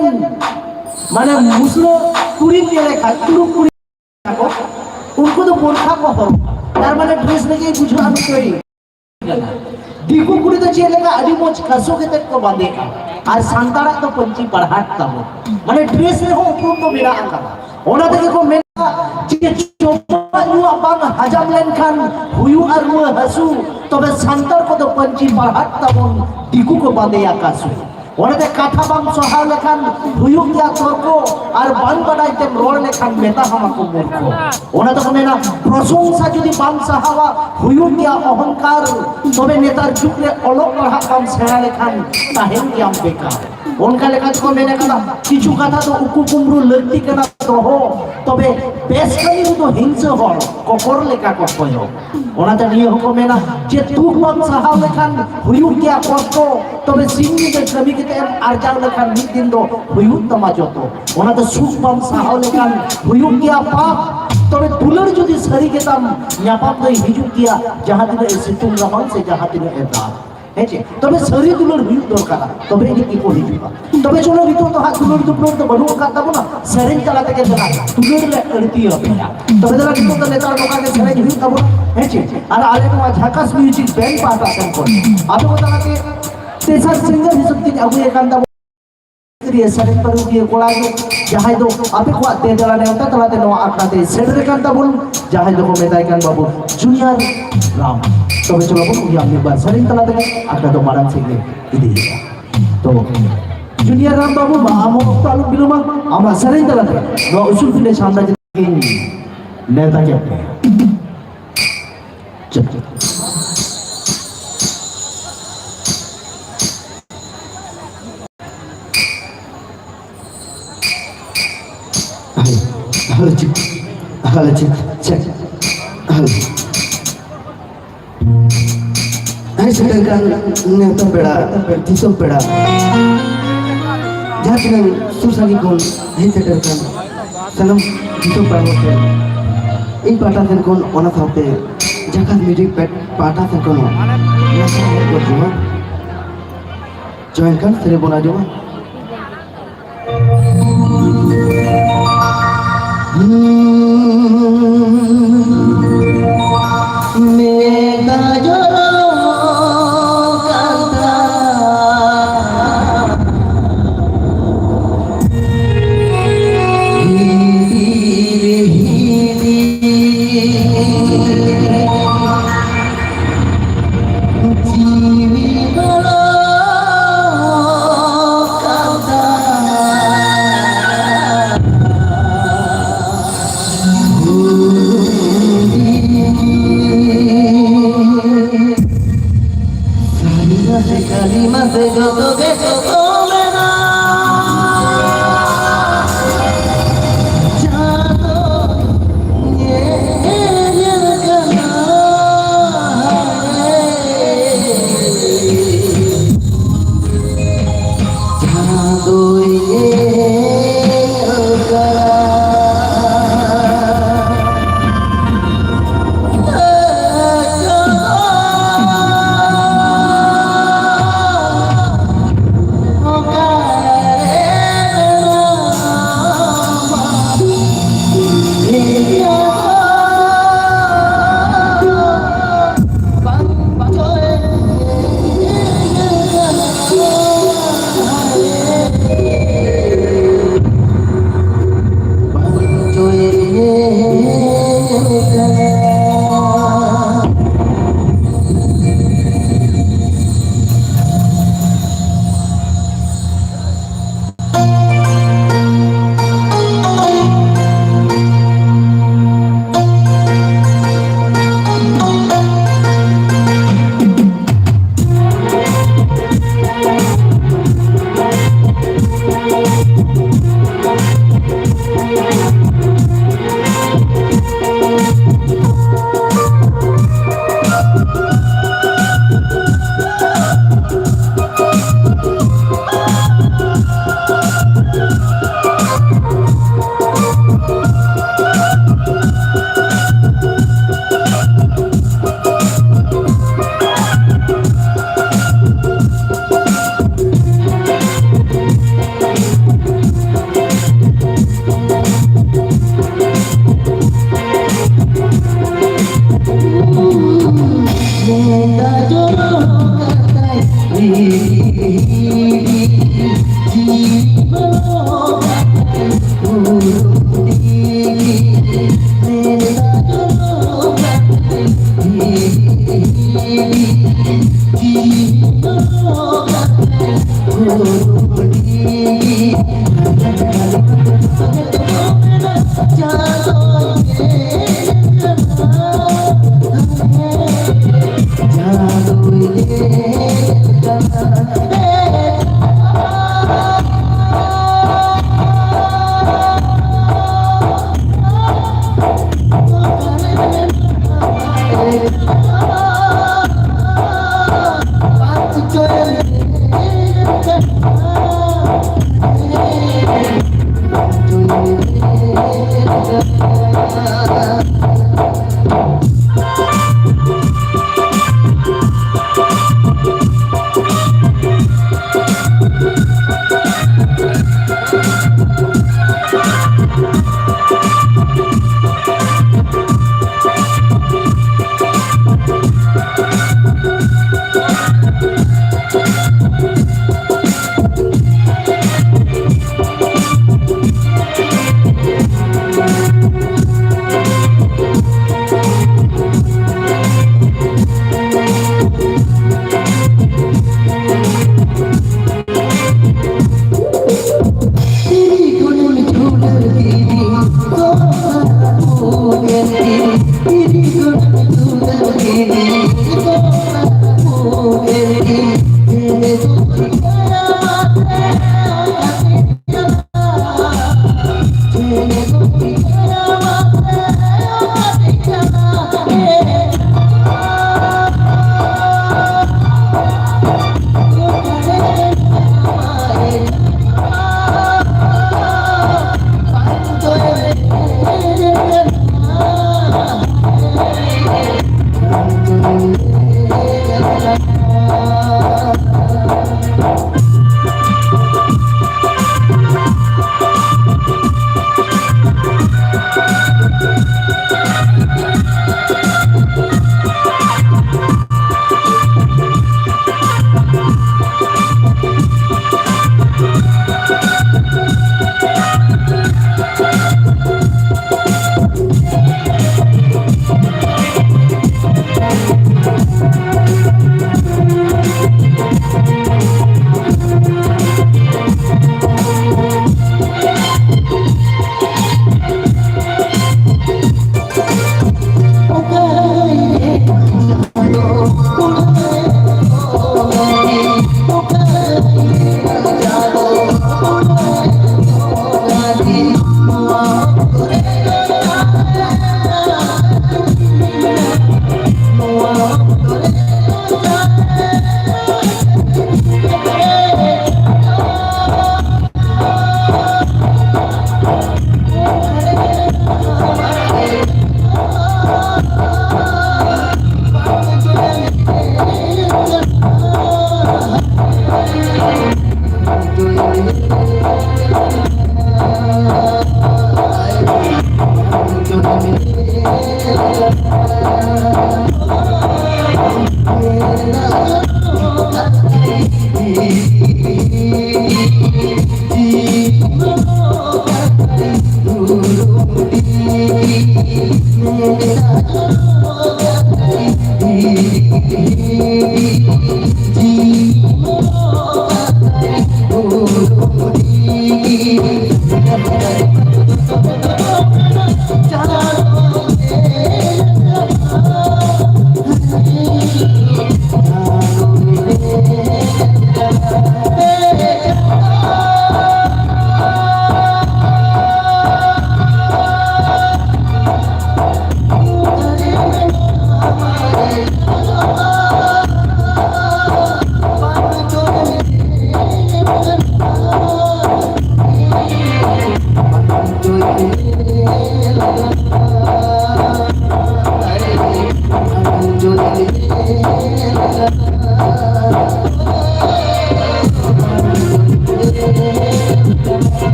ᱢᱟᱱᱮ ᱢᱩᱥᱞᱟᱹ ᱠᱩᱲᱤᱢ ᱧᱮᱞᱮ ᱠᱷᱟᱱ, ᱛᱩᱲᱩᱠ ᱠᱩᱲᱤ ᱠᱚ, ᱩᱱᱠᱩ ᱫᱚ ᱵᱳᱨᱠᱷᱟ ᱠᱚ ᱦᱚᱨᱚᱜᱟ᱾ ᱛᱟᱨ ᱢᱟᱱᱮ ᱰᱨᱮᱥ ᱨᱮᱜᱮ ᱵᱩᱡᱷᱟᱹᱜᱼᱟ ᱱᱤᱥᱪᱚᱭ᱾ ᱫᱤᱠᱩ ᱠᱩᱲᱤ ᱫᱚ ᱪᱮᱫ ᱞᱮᱠᱟ ᱟᱹᱰᱤ ᱢᱚᱡᱽ ᱠᱟᱥᱳ ᱠᱟᱛᱮ ᱠᱚ ᱵᱟᱸᱫᱮᱜᱼᱟ, ᱟᱨ ᱥᱟᱱᱛᱟᱲᱟᱜ ᱫᱚ ᱯᱟᱹᱧᱪᱤ ᱯᱟᱲᱦᱟᱴ ᱛᱟᱵᱚᱱ᱾ ᱢᱟᱱᱮ ᱰᱨᱮᱥ ᱨᱮᱦᱚᱸ ᱩᱯᱨᱩᱢ ᱫᱚ ᱢᱮᱱᱟᱜ ᱟᱠᱟᱫᱟ᱾ ᱚᱱᱟ ᱛᱮᱜᱮ ᱠᱚ ᱢᱮᱱᱟ ᱡᱮ ᱡᱚᱢᱟᱜ ᱧᱩᱣᱟᱜ ᱵᱟᱝ ᱦᱟᱡᱟᱢ ᱞᱮᱱᱠᱷᱟᱱ ᱦᱩᱭᱩᱜᱼᱟ ᱨᱩᱣᱟᱹ ᱦᱟᱹᱥᱩ, ᱛᱚᱵᱮ ᱥᱟᱱᱛᱟᱲ ᱠᱚᱫᱚ ᱯᱟᱹᱧᱪᱤ ᱯᱟᱲᱦᱟᱴ ᱛᱟᱵᱚᱱ, ᱫᱤᱠᱩ ᱠᱚ ᱵᱟᱸᱫᱮᱭᱟ ᱠᱟᱥᱳ᱾ ᱚᱱᱟᱛᱮ ᱠᱟᱛᱷᱟ ᱵᱟᱢ ᱥᱟᱦᱟᱣ ᱞᱮᱠᱷᱟᱱ ᱦᱩᱭᱩᱜ ᱜᱮᱭᱟ ᱛᱚᱨᱠᱚ, ᱟᱨ ᱵᱟᱝ ᱵᱟᱰᱟᱭ ᱛᱮᱢ ᱨᱚᱲ ᱞᱮᱠᱷᱟᱱ ᱢᱮᱛᱟ ᱦᱟᱢᱟ ᱠᱚ ᱢᱩᱨᱠᱷᱚ᱾ ᱚᱱᱟ ᱛᱮᱠᱚ ᱢᱮᱱᱟ, ᱯᱨᱚᱥᱚᱝᱥᱟ ᱡᱩᱫᱤ ᱵᱟᱢ ᱥᱟᱦᱟᱣᱟ, ᱦᱩᱭᱩᱜ ᱜᱮᱭᱟ ᱚᱦᱚᱝᱠᱟᱨ᱾ ᱛᱚᱵᱮ ᱱᱮᱛᱟᱨ ᱡᱩᱜᱽ ᱨᱮ ᱚᱞᱚᱜ ᱯᱟᱲᱦᱟᱜ ᱵᱟᱢ ᱥᱮᱬᱟ ᱞᱮᱠᱷᱟᱱ ᱛᱟᱦᱮᱱ ᱜᱮᱭᱟᱢ ᱵᱮᱠᱟᱨ᱾ ᱚᱱᱠᱟ ᱞᱮᱠᱟ ᱛᱮᱠᱚ ᱢᱮᱱ ᱠᱟᱫᱟ, ᱠᱤᱪᱷᱩ ᱠᱟᱛᱷᱟ ᱫᱚ ᱩᱠᱩ ᱠᱩᱢᱵᱽᱲᱩ ᱞᱟᱹᱠᱛᱤ ᱠᱟᱱᱟ ᱫᱚᱦᱚ, ᱛᱚᱵᱮ ᱵᱮᱥ ᱠᱟᱹᱢᱤ ᱨᱮᱫᱚ ᱦᱤᱝᱥᱟᱹ ᱦᱚᱲ ᱠᱚᱠᱚᱨ ᱞᱮᱠᱟ ᱠᱚ ᱠᱚᱭᱚᱜ᱾ ᱚᱱᱟᱛᱮ ᱱᱤᱭᱟᱹ ᱦᱚᱸᱠᱚ ᱢᱮᱱᱟ ᱡᱮ ᱫᱩᱠ ᱵᱟᱢ ᱥᱟᱦᱟᱣ ᱞᱮᱠᱷᱟᱱ ᱦᱩᱭᱩᱜ ᱜᱮᱭᱟ ᱠᱚᱥᱴᱚ, ᱛᱚᱵᱮ ᱥᱤᱧ ᱧᱤᱫᱟᱹ ᱠᱟᱹᱢᱤ ᱠᱟᱛᱮ ᱮᱢ ᱟᱨᱡᱟᱣ ᱞᱮᱠᱷᱟᱱ ᱢᱤᱫ ᱫᱤᱱ ᱫᱚ ᱦᱩᱭᱩᱜ ᱛᱟᱢᱟ ᱡᱚᱛᱚ᱾ ᱚᱱᱟᱛᱮ ᱥᱩᱠ ᱵᱟᱢ ᱥᱟᱦᱟᱣ ᱞᱮᱠᱷᱟᱱ ᱦᱩᱭᱩᱜ ᱜᱮᱭᱟ ᱯᱟᱯ, ᱛᱚᱵᱮ ᱫᱩᱞᱟᱹᱲ ᱡᱩᱫᱤ ᱥᱟᱹᱨᱤ ᱜᱮᱛᱟᱢ, ᱧᱟᱯᱟᱢ ᱫᱚᱭ ᱦᱤᱡᱩᱜ ᱜᱮᱭᱟ, ᱡᱟᱦᱟᱸ ᱛᱤᱱᱟᱹᱜ ᱮ ᱥᱤᱛᱩᱝ ᱨᱟᱵᱟᱝ ᱥᱮ ᱡᱟᱦᱟᱸ ᱛᱤᱱᱟᱹᱜ ᱮ ᱫᱟᱜ᱾ ᱦᱮᱸ ᱪᱮ? ᱛᱚᱵᱮ ᱥᱟᱹᱨᱤ ᱫᱩᱞᱟᱹᱲ ᱦᱩᱭᱩᱜ ᱫᱚᱨᱠᱟᱨᱟ, ᱛᱚᱵᱮ ᱟᱹᱱᱤᱡ ᱜᱮᱠᱚ ᱦᱤᱡᱩᱜᱼᱟ᱾ ᱛᱚᱵᱮ ᱪᱚᱞᱚ, ᱱᱤᱛᱚᱜ ᱫᱚ ᱦᱟᱸᱜ ᱫᱩᱞᱟᱹᱲ ᱫᱩᱯᱞᱟᱹᱲ ᱫᱚ ᱵᱟᱹᱱᱩᱜ ᱟᱠᱟᱫ ᱛᱟᱵᱚᱱᱟ, ᱥᱮᱨᱮᱧ ᱛᱟᱞᱟ ᱛᱮᱜᱮ ᱫᱮᱞᱟ ᱫᱩᱞᱟᱹᱲ ᱞᱮ ᱟᱹᱲᱛᱤ ᱟᱯᱮᱭᱟ᱾ ᱛᱚᱵᱮ ᱫᱮᱞᱟ, ᱱᱤᱛᱚᱜ ᱫᱚ ᱱᱮᱛᱟᱨ ᱱᱚᱝᱠᱟ ᱜᱮ ᱥᱮᱨᱮᱧ ᱦᱩᱭᱩᱜ ᱛᱟᱵᱚᱱᱟ, ᱦᱮᱸ ᱪᱮ? ᱟᱨ ᱟᱞᱮ ᱱᱚᱣᱟ ᱡᱷᱟᱠᱟᱥ ᱢᱤᱭᱩᱡᱤᱠ ᱵᱮᱱᱰ ᱯᱟᱦᱴᱟ ᱥᱮᱱ ᱠᱷᱚᱱ ᱟᱯᱮ ᱠᱚ ᱛᱟᱞᱟᱛᱮ ᱛᱮᱥᱟᱨ ᱥᱤᱝᱜᱟᱨ ᱦᱤᱥᱟᱹᱵ ᱛᱮᱧ ᱟᱹᱜᱩᱭᱮ ᱠᱟᱱ ᱛᱟᱵᱚᱱᱟ᱾ ᱥᱮᱨᱮᱧ ᱯᱟᱹᱨᱩᱠᱷᱤᱭᱟᱹ ᱠᱚᱲᱟ ᱜᱮ, ᱡᱟᱦᱟᱸᱭ ᱫᱚ ᱟᱯᱮ ᱠᱚᱣᱟᱜ ᱫᱮ ᱫᱮᱞᱟ ᱱᱮᱣᱛᱟ ᱛᱟᱞᱟᱛᱮ ᱱᱚᱣᱟ ᱟᱠᱷᱲᱟ ᱛᱮᱭ ᱥᱮᱴᱮᱨ ᱟᱠᱟᱱ ᱛᱟᱵᱚᱱ, ᱡᱟᱦᱟᱸᱭ ᱫᱚᱠᱚ ᱢᱮᱛᱟᱭ ᱠᱟᱱ ᱵᱟᱹᱵᱩ ᱡᱩᱱᱤᱭᱟᱨ ᱨᱟᱢ᱾ ᱛᱚᱵᱮ ᱪᱚᱞᱚ ᱵᱚᱱ, ᱩᱱᱤᱭᱟᱜ ᱢᱤᱫ ᱵᱟᱨ ᱥᱮᱨᱮᱧ ᱛᱟᱞᱟ ᱛᱮᱜᱮ ᱟᱠᱷᱲᱟ ᱫᱚ ᱢᱟᱲᱟᱝ ᱥᱮᱫ ᱜᱮ ᱤᱫᱤ ᱦᱩᱭᱩᱜᱼᱟ᱾ ᱛᱚ ᱡᱩᱱᱤᱭᱟᱨ ᱨᱟᱢ ᱵᱟᱹᱵᱩ, ᱢᱟ ᱟᱢ ᱚᱠᱛᱚ ᱟᱞᱚᱢ ᱵᱤᱞᱚᱢᱟ, ᱟᱢᱟᱜ ᱥᱮᱨᱮᱧ ᱛᱟᱞᱟᱛᱮ ᱱᱚᱣᱟ ᱩᱥᱩᱞ ᱯᱤᱸᱰᱟᱹ ᱥᱟᱢᱱᱟ ᱪᱮᱛᱟᱱ ᱤᱧ ᱱᱮᱣᱛᱟ ᱠᱮᱫ ᱢᱮᱭᱟ᱾ ᱪᱚᱞᱚ᱾ Hello, hello, check, hello, check, check, hello. ᱦᱮᱡ ᱥᱮᱴᱮᱨ ᱠᱟᱱ ᱱᱮᱣᱛᱟ ᱯᱮᱲᱟ, ᱫᱤᱥᱚᱢ ᱯᱮᱲᱟ, ᱡᱟᱦᱟᱸ ᱛᱤᱱᱟᱹᱜ ᱥᱩᱨ ᱥᱟᱺᱜᱤᱧ ᱠᱷᱚᱱ ᱦᱮᱡ ᱥᱮᱴᱮᱨ ᱠᱟᱱ ᱥᱟᱱᱟᱢ ᱫᱤᱥᱚᱢ ᱯᱮᱲᱟ ᱠᱚ ᱴᱷᱮᱱ ᱤᱧ ᱯᱟᱦᱴᱟ ᱥᱮᱱ ᱠᱷᱚᱱ, ᱚᱱᱟ ᱥᱟᱶᱛᱮ ᱡᱟᱠᱟᱛ ᱢᱤᱣᱡᱤᱠ ᱯᱮᱰ ᱯᱟᱦᱴᱟ ᱥᱮᱱ ᱠᱷᱚᱱ ᱦᱚᱸ ᱱᱟᱥᱮ ᱠᱚ ᱡᱚᱦᱟᱨ᱾ ᱡᱚᱭᱮᱱ ᱠᱷᱟᱱ ᱥᱮᱨᱮᱧ ᱵᱚᱱ ᱟᱸᱡᱚᱢᱟ᱾ ᱢᱮᱫ ᱫᱟᱜ ᱡᱚᱨᱚ ᱠᱟᱱ ᱛᱟᱢ᱾ ᱦᱤᱫᱤᱨ ᱦᱤᱫᱤᱨ᱾ ᱡᱤᱣᱤ ᱵᱚᱞᱚ ᱠᱟᱱ ᱛᱟᱢᱟ᱾ ᱥᱟᱹᱨᱤ ᱢᱟᱥᱮ ᱠᱷᱟᱹᱞᱤ ᱢᱟᱥᱮ ᱡᱚᱛᱚ ᱜᱮ ᱥᱚᱛᱚ ᱢᱮᱱᱟᱜ᱾ ᱡᱟᱦᱟᱸ ᱫᱚ ᱧᱮᱧᱮᱞ ᱠᱟᱱᱟ᱾ ᱡᱟᱦᱟᱸ ᱫᱚᱭ ᱧᱮᱞ ᱠᱟᱱᱟ᱾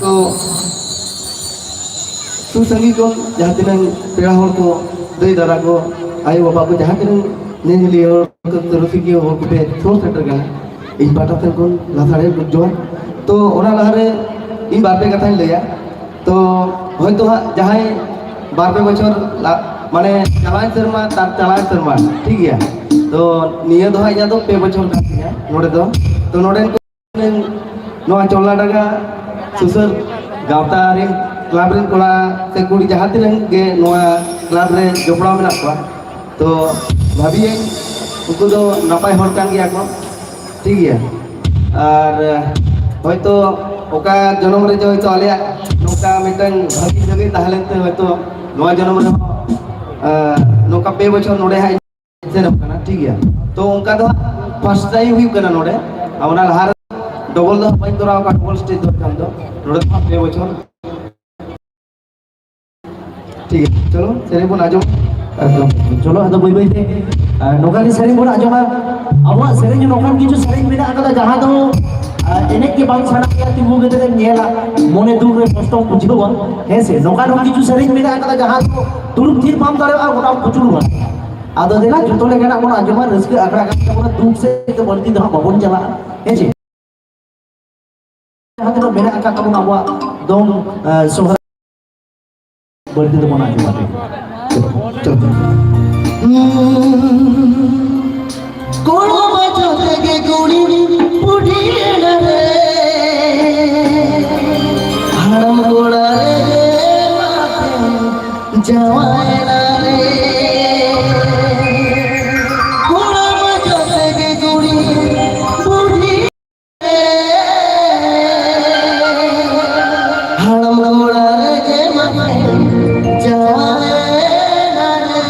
ᱛᱚ ᱥᱩᱨ ᱥᱟᱺᱜᱤᱧ ᱠᱷᱚᱱ ᱡᱟᱦᱟᱸ ᱛᱤᱱᱟᱹᱜ ᱯᱮᱲᱟ ᱦᱚᱲ ᱠᱚ, ᱫᱟᱹᱭ ᱫᱟᱫᱟ ᱠᱚ, ᱟᱭᱳ ᱵᱟᱵᱟ ᱠᱚ, ᱡᱟᱦᱟᱸ ᱛᱤᱱᱟᱹᱜ ᱧᱮᱧᱮᱞᱤᱭᱟᱹ ᱦᱚᱲ ᱠᱚ, ᱨᱩᱥᱤᱠᱤᱭᱟᱹ ᱦᱚᱲ ᱠᱚᱯᱮ ᱥᱩᱨ ᱥᱮᱴᱮᱨ ᱠᱟᱱᱟ, ᱤᱧ ᱯᱟᱦᱴᱟ ᱥᱮᱫ ᱠᱷᱚᱱ ᱞᱟᱥᱟᱲᱦᱮᱫ ᱡᱚᱦᱟᱨ᱾ ᱛᱚ ᱚᱱᱟ ᱞᱟᱦᱟᱨᱮ ᱤᱧ ᱵᱟᱨ ᱯᱮ ᱠᱟᱛᱷᱟᱧ ᱞᱟᱹᱭᱟ᱾ ᱛᱚ ᱦᱚᱭᱛᱳ ᱦᱟᱸᱜ ᱡᱟᱦᱟᱸᱭ ᱵᱟᱨ ᱯᱮ ᱵᱚᱪᱷᱚᱨ ᱞᱟ-, ᱢᱟᱱᱮ ᱪᱟᱞᱟᱣᱮᱱ ᱥᱮᱨᱢᱟ, ᱛᱟᱨ ᱪᱟᱞᱟᱣᱮᱱ ᱥᱮᱨᱢᱟ, ᱴᱷᱤᱠ ᱜᱮᱭᱟ᱾ ᱛᱚ ᱱᱤᱭᱟᱹ ᱫᱚ ᱦᱟᱸᱜ ᱤᱧᱟᱹᱜ ᱫᱚ ᱯᱮ ᱵᱚᱪᱷᱚᱨ ᱠᱟᱱ ᱛᱤᱧᱟ ᱱᱚᱰᱮ ᱫᱚ᱾ ᱛᱚ ᱱᱚᱰᱮᱱ ᱠᱚ ᱱᱚᱣᱟ ᱪᱚᱞᱞᱟᱰᱟᱸᱜᱟ ᱥᱩᱥᱟᱹᱨ ᱜᱟᱶᱛᱟ ᱨᱮᱱ, ᱠᱞᱟᱵᱽ ᱨᱮᱱ ᱠᱚᱲᱟ ᱥᱮ ᱠᱩᱲᱤ ᱡᱟᱦᱟᱸ ᱛᱤᱱᱟᱹᱜ ᱜᱮ ᱱᱚᱣᱟ ᱠᱞᱟᱵᱽ ᱨᱮ ᱡᱚᱯᱲᱟᱣ ᱢᱮᱱᱟᱜ ᱠᱚᱣᱟ, ᱛᱚ ᱵᱷᱟᱹᱵᱤᱭᱟᱹᱧ ᱩᱱᱠᱩ ᱫᱚ ᱱᱟᱯᱟᱭ ᱦᱚᱲ ᱠᱟᱱ ᱜᱮᱭᱟ ᱠᱚ, ᱴᱷᱤᱠ ᱜᱮᱭᱟ᱾ ᱟᱨ ᱦᱚᱭᱛᱳ ᱚᱠᱟ ᱡᱚᱱᱚᱢ ᱨᱮ ᱡᱮ ᱦᱚᱭᱛᱳ ᱟᱞᱮᱭᱟᱜ ᱱᱚᱝᱠᱟ ᱢᱤᱫᱴᱟᱝ ᱵᱷᱟᱹᱜᱤ ᱥᱟᱹᱜᱟᱹᱭ ᱛᱟᱦᱮᱸ ᱞᱮᱱᱛᱮ ᱦᱚᱭᱛᱳ ᱱᱚᱣᱟ ᱡᱚᱱᱚᱢ ᱨᱮᱦᱚᱸ, ᱟᱨ ᱱᱚᱝᱠᱟ ᱯᱮ ᱵᱚᱪᱷᱚᱨ ᱱᱚᱰᱮ ᱦᱟᱸᱜ ᱥᱮᱱᱚᱜ ᱠᱟᱱᱟ, ᱴᱷᱤᱠ ᱜᱮᱭᱟ᱾ ᱛᱚ ᱚᱱᱠᱟ ᱫᱚ ᱦᱟᱸᱜ ᱯᱷᱟᱥᱴ ᱴᱟᱭᱤᱢ ᱦᱩᱭᱩᱜ ᱠᱟᱱᱟ ᱱᱚᱰᱮ, ᱟᱨ ᱚᱱᱟ ᱞᱟᱦᱟ ᱨᱮ ᱰᱚᱵᱚᱞ ᱫᱚ ᱦᱟᱸᱜ ᱵᱟᱹᱧ ᱠᱚᱨᱟᱣ ᱟᱠᱟᱫ, ᱰᱚᱵᱚᱞ ᱥᱴᱮᱡᱽ ᱫᱚ ᱮᱠᱷᱟᱱ ᱫᱚ ᱱᱚᱰᱮ ᱫᱚ ᱦᱟᱸᱜ ᱯᱮ ᱵᱚᱪᱷᱚᱨ᱾ ᱴᱷᱤᱠ ᱜᱮᱭᱟ, ᱪᱚᱞᱚ ᱥᱮᱨᱮᱧ ᱵᱚᱱ ᱟᱸᱡᱚᱢ᱾ ᱮᱠᱫᱚᱢ᱾ ᱪᱚᱞᱚ ᱟᱫᱚ ᱵᱟᱹᱭ ᱵᱟᱹᱭ ᱛᱮ, ᱟᱨ ᱱᱚᱝᱠᱟ ᱜᱮ ᱥᱮᱨᱮᱧ ᱵᱚᱱ ᱟᱸᱡᱚᱢᱟ᱾ ᱟᱵᱚᱣᱟᱜ ᱥᱮᱨᱮᱧ ᱱᱚᱝᱠᱟᱱ ᱠᱤᱪᱷᱩ ᱥᱮᱨᱮᱧ ᱢᱮᱱᱟᱜ ᱟᱠᱟᱫᱟ ᱡᱟᱦᱟᱸ ᱫᱚ, ᱟᱨ ᱮᱱᱮᱡ ᱜᱮ ᱵᱟᱝ ᱥᱟᱱᱟ ᱜᱮᱭᱟ, ᱛᱤᱸᱜᱩ ᱠᱟᱛᱮ ᱮᱢ ᱧᱮᱞᱟ, ᱢᱚᱱᱮ ᱫᱩᱠ ᱨᱮ ᱠᱚᱥᱴᱚᱢ ᱵᱩᱡᱷᱟᱹᱣᱟ, ᱦᱮᱸ ᱥᱮ? ᱱᱚᱝᱠᱟᱱ ᱦᱚᱸ ᱠᱤᱪᱷᱩ ᱥᱮᱨᱮᱧ ᱢᱮᱱᱟᱜ ᱟᱠᱟᱫᱟ ᱡᱟᱦᱟᱸ ᱫᱚ ᱫᱩᱲᱩᱵ ᱛᱷᱤᱨ ᱵᱟᱢ ᱫᱟᱲᱮᱭᱟᱜᱼᱟ, ᱜᱚᱴᱟᱢ ᱠᱩᱪᱩᱲᱚᱜᱼᱟ᱾ ᱟᱫᱚ ᱫᱮᱞᱟ ᱡᱚᱛᱚ ᱞᱮᱠᱟᱱᱟᱜ ᱵᱚᱱ ᱟᱸᱡᱚᱢᱟ, ᱨᱟᱹᱥᱠᱟᱹ ᱟᱠᱷᱲᱟ ᱠᱟᱱ ᱛᱟᱵᱚᱱᱟ, ᱫᱩᱠ ᱥᱮᱫ ᱫᱚ ᱵᱟᱹᱲᱛᱤ ᱫᱚ ᱦᱟᱸᱜ ᱵᱟᱵᱚᱱ ᱪᱟᱞᱟᱜᱼᱟ, ᱦᱮᱸ ᱪᱮ? ᱡᱟᱦᱟᱸ ᱛᱤᱱᱟᱹᱜ ᱢᱮᱱᱟᱜ ᱟᱠᱟᱫ ᱛᱟᱵᱚᱱᱟ ᱟᱵᱚᱣᱟᱜ ᱫᱚᱝ, ᱮ, ᱥᱚᱦᱨᱟᱭ ᱵᱟᱹᱲᱛᱤ ᱫᱚᱵᱚᱱ ᱟᱸᱡᱚᱢᱟ᱾ ᱪᱚᱞᱚ, ᱪᱚᱞᱚ᱾ ᱠᱚᱲᱟ ᱢᱟ ᱡᱚᱛᱚ ᱜᱮ ᱠᱩᱲᱤ ᱵᱩᱰᱷᱤ ᱮᱱᱟ ᱨᱮ, ᱦᱟᱲᱟᱢ ᱠᱚᱲᱟ ᱨᱮ ᱢᱟᱛᱮᱢ ᱡᱟᱶᱟᱭ ᱮᱱᱟ ᱨᱮ᱾ ᱠᱚᱲᱟ ᱢᱟ ᱡᱚᱛᱚ ᱜᱮ ᱠᱩᱲᱤ ᱵᱩᱰᱷᱤ ᱦᱟᱲᱟᱢ ᱠᱚᱲᱟ ᱨᱮᱜᱮ ᱢᱟᱛᱮᱢ ᱡᱟᱶᱟᱭᱮᱱᱟ ᱨᱮ᱾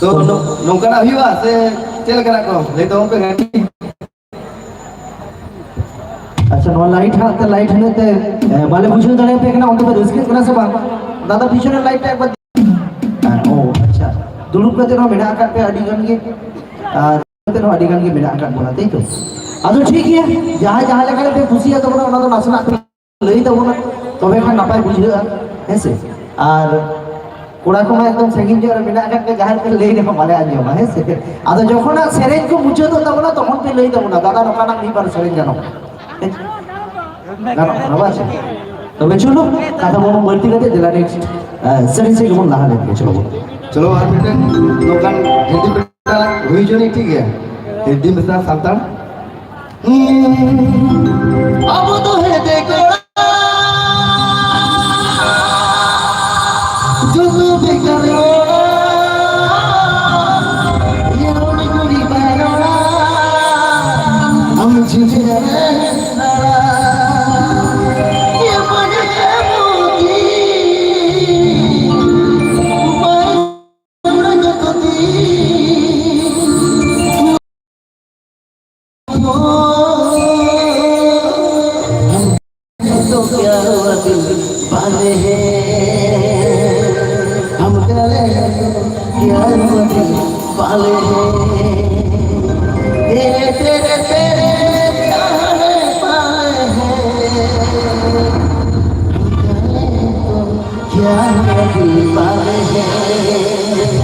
ᱛᱚ, ᱱᱚ-, ᱱᱚᱝᱠᱟᱱᱟᱜ ᱦᱩᱭᱩᱜᱼᱟ ᱥᱮ ᱪᱮᱫ ᱞᱮᱠᱟᱱᱟᱜ ᱠᱚ? ᱞᱟᱹᱭ ᱛᱟᱵᱚᱱ ᱯᱮ ᱠᱟᱹᱴᱤᱡ᱾ ᱟᱪᱪᱷᱟ, ᱱᱚᱣᱟ ᱞᱟᱭᱤᱴ ᱦᱟᱸᱜ, ᱛᱚ, ᱞᱟᱭᱤᱴ ᱦᱤᱞᱳᱜ ᱛᱮ, ᱮ, ᱵᱟᱞᱮ ᱵᱩᱡᱷᱟᱹᱣ ᱫᱟᱲᱮᱭᱟᱯᱮ ᱠᱟᱱᱟ, ᱚᱱᱛᱮ ᱯᱮ ᱨᱟᱹᱥᱠᱟᱹᱜ ᱠᱟᱱᱟ ᱥᱮ ᱵᱟᱝ? ᱫᱟᱫᱟ, ᱯᱤᱪᱷᱚᱱᱮ ᱞᱟᱭᱤᱴ ᱮᱠᱵᱟᱨ᱾ ᱦᱮᱸ, ᱳ, ᱟᱪᱪᱷᱟ᱾ ᱫᱩᱲᱩᱵ ᱠᱟᱛᱮ ᱦᱚᱸ ᱢᱮᱱᱟᱜ ᱟᱠᱟᱫ ᱯᱮᱭᱟ ᱟᱹᱰᱤ ᱜᱟᱱ ᱜᱮ, ᱟᱨ ᱠᱟᱛᱮ ᱦᱚᱸ ᱟᱹᱰᱤ ᱜᱟᱱ ᱜᱮ ᱢᱮᱱᱟᱜ ᱟᱠᱟᱫ ᱵᱚᱱᱟ, ᱛᱟᱭ ᱛᱚ? ᱟᱫᱚ ᱴᱷᱤᱠ ᱜᱮᱭᱟ, ᱡᱟᱦᱟᱸᱭ ᱡᱟᱦᱟᱸ ᱞᱮᱠᱟ ᱯᱮ ᱠᱩᱥᱤᱭᱟᱜ ᱛᱟᱵᱚᱱᱟ, ᱚᱱᱟ ᱫᱚ ᱱᱟᱥᱮᱱᱟᱜ ᱯᱮ ᱞᱟᱹᱭ ᱛᱟᱵᱚᱱᱟ, ᱛᱚᱵᱮ ᱠᱷᱟᱱ ᱱᱟᱯᱟᱭ ᱵᱩᱡᱷᱟᱹᱜᱼᱟ, ᱦᱮᱸ ᱥᱮ? ᱟᱨ ᱠᱚᱲᱟ ᱠᱚᱢᱟ ᱮᱠᱫᱚᱢ ᱥᱟᱺᱜᱤᱧ ᱧᱚᱜ ᱨᱮ ᱢᱮᱱᱟᱜ ᱟᱠᱟᱫ ᱠᱚᱣᱟ, ᱡᱟᱦᱟᱸᱭ ᱯᱮ ᱞᱟᱹᱭ ᱨᱮᱦᱚᱸ ᱵᱟᱞᱮ ᱟᱸᱡᱚᱢᱟ, ᱦᱮᱸ ᱥᱮ? ᱟᱫᱚ ᱡᱚᱠᱷᱚᱱᱟᱜ ᱥᱮᱨᱮᱧ ᱠᱚ ᱢᱩᱪᱟᱹᱫᱚᱜ ᱛᱟᱵᱚᱱᱟ, ᱛᱚᱠᱷᱚᱱ ᱯᱮ ᱞᱟᱹᱭ ᱛᱟᱵᱚᱱᱟ, "ᱫᱟᱫᱟ, ᱱᱚᱝᱠᱟᱱᱟᱜ ᱢᱤᱫ ᱵᱟᱨ ᱥᱮᱨᱮᱧ ᱜᱟᱱᱚᱜ ᱠᱟᱱᱟ?" ᱦᱮᱸ? ᱜᱟᱱᱚᱜ ᱠᱟᱱᱟ, ᱵᱟᱝ ᱥᱮ? ᱛᱚᱵᱮ ᱪᱚᱞᱚ, ᱠᱟᱛᱷᱟ ᱵᱟᱵᱚᱱ ᱵᱟᱹᱲᱛᱤ ᱠᱟᱛᱮ, ᱫᱮᱞᱟ next, ᱟᱸ, ᱥᱮᱨᱮᱧ ᱥᱮᱫ ᱜᱮᱵᱚᱱ ᱞᱟᱦᱟ ᱞᱮᱱ ᱜᱮ, ᱪᱚᱞᱚ ᱵᱚᱱ᱾ ᱪᱚᱞᱚ, ᱟᱨ ᱢᱤᱫᱴᱮᱱ ᱱᱚᱝᱠᱟᱱ ᱦᱤᱱᱫᱤ ᱯᱟᱴᱷᱟ ᱦᱩᱭ ᱦᱚᱪᱚᱱᱤᱡ, ᱴᱷᱤᱠ ᱜᱮᱭᱟ? ᱦᱤᱱᱫᱤ ᱢᱮᱥᱟ ᱥᱟᱱᱛᱟᱲ᱾ ᱟᱵᱚ ᱫᱚ ᱦᱮᱸᱫᱮ ᱠᱚᱲᱟ, ᱡᱩᱫᱩ ᱵᱮᱠᱟᱨ ᱠᱚᱲᱟ, ᱤᱭᱟᱹ ᱨᱚᱲ ᱠᱩᱲᱤ ᱵᱟᱭ ᱨᱚᱲᱟ, ᱟᱢ ᱡᱷᱤᱡᱮ ᱨᱮ ᱨᱟᱲᱟ, ᱤᱭᱟᱹ ᱵᱟᱡᱮ ᱢᱩᱛᱤ, ᱵᱟᱭ ᱨᱚᱲ ᱠᱚᱛᱤ᱾ तो प्यार दिल वाले हैं, हम करें तो प्यार दिल वाले हैं, तेरे, तेरे, तेरे चाहने वाले हैं, हम करें तो प्यार दिल वाले हैं।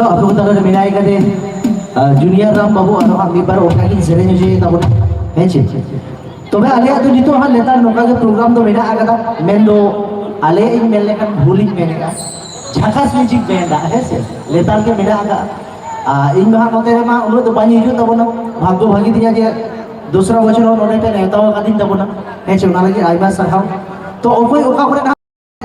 ᱟᱵᱚ ᱛᱟᱞᱟᱨᱮ ᱢᱮᱱᱟᱭ ᱠᱟᱫᱮ, ᱟᱨ ᱡᱩᱱᱤᱭᱟᱨ ᱨᱟᱢ ᱵᱟᱹᱵᱩ ᱟᱨᱚ ᱦᱟᱸᱜ ᱢᱤᱫ ᱵᱟᱨ ᱚᱱᱠᱟ ᱜᱤᱧ ᱥᱮᱨᱮᱧ ᱦᱚᱪᱚᱭᱮ ᱛᱟᱵᱚᱱᱟ, ᱦᱮᱸ ᱪᱮ? ᱛᱚᱵᱮ ᱟᱞᱮᱭᱟᱜ ᱫᱚ ᱱᱤᱛᱚᱜ ᱦᱟᱸᱜ ᱞᱮᱛᱟᱲ ᱱᱚᱝᱠᱟ ᱜᱮ ᱯᱨᱳᱜᱨᱟᱢ ᱫᱚ ᱢᱮᱱᱟᱜ ᱟᱠᱟᱫᱟ, ᱢᱮᱱᱫᱚ ᱟᱞᱮᱭᱟᱜ ᱤᱧ ᱢᱮᱱ ᱞᱮᱠᱷᱟᱱ ᱵᱷᱩᱞᱤᱧ ᱢᱮᱱᱮᱫᱼᱟ, ᱡᱷᱟᱠᱟᱥ ᱢᱤᱣᱡᱤᱠ ᱵᱮᱱᱰ ᱟᱜ, ᱦᱮᱸ ᱥᱮ? ᱞᱮᱛᱟᱲ ᱜᱮ ᱢᱮᱱᱟᱜ ᱟᱠᱟᱫᱼᱟ᱾ ᱟᱨ ᱤᱧ ᱫᱚ ᱦᱟᱸᱜ ᱱᱚᱛᱮ ᱨᱮᱢᱟ ᱩᱱᱟᱹᱜ ᱫᱚ ᱵᱟᱹᱧ ᱦᱤᱡᱩᱜ ᱛᱟᱵᱚᱱᱟ, ᱵᱷᱟᱜᱽᱜᱚ ᱵᱷᱟᱹᱜᱤ ᱛᱤᱧᱟ ᱡᱮ ᱫᱚᱥᱨᱟ ᱵᱚᱪᱷᱚᱨ ᱦᱚᱸ ᱱᱚᱰᱮ ᱯᱮ ᱱᱮᱣᱛᱟ ᱟᱠᱟᱫᱤᱧ ᱛᱟᱵᱚᱱᱟ, ᱦᱮᱸ ᱪᱮ? ᱚᱱᱟ ᱞᱟᱹᱜᱤᱫ ᱟᱭᱢᱟ ᱥᱟᱨᱦᱟᱣ᱾ ᱛᱚ ᱚᱠᱚᱭ ᱚᱠᱟ ᱠᱚᱨᱮ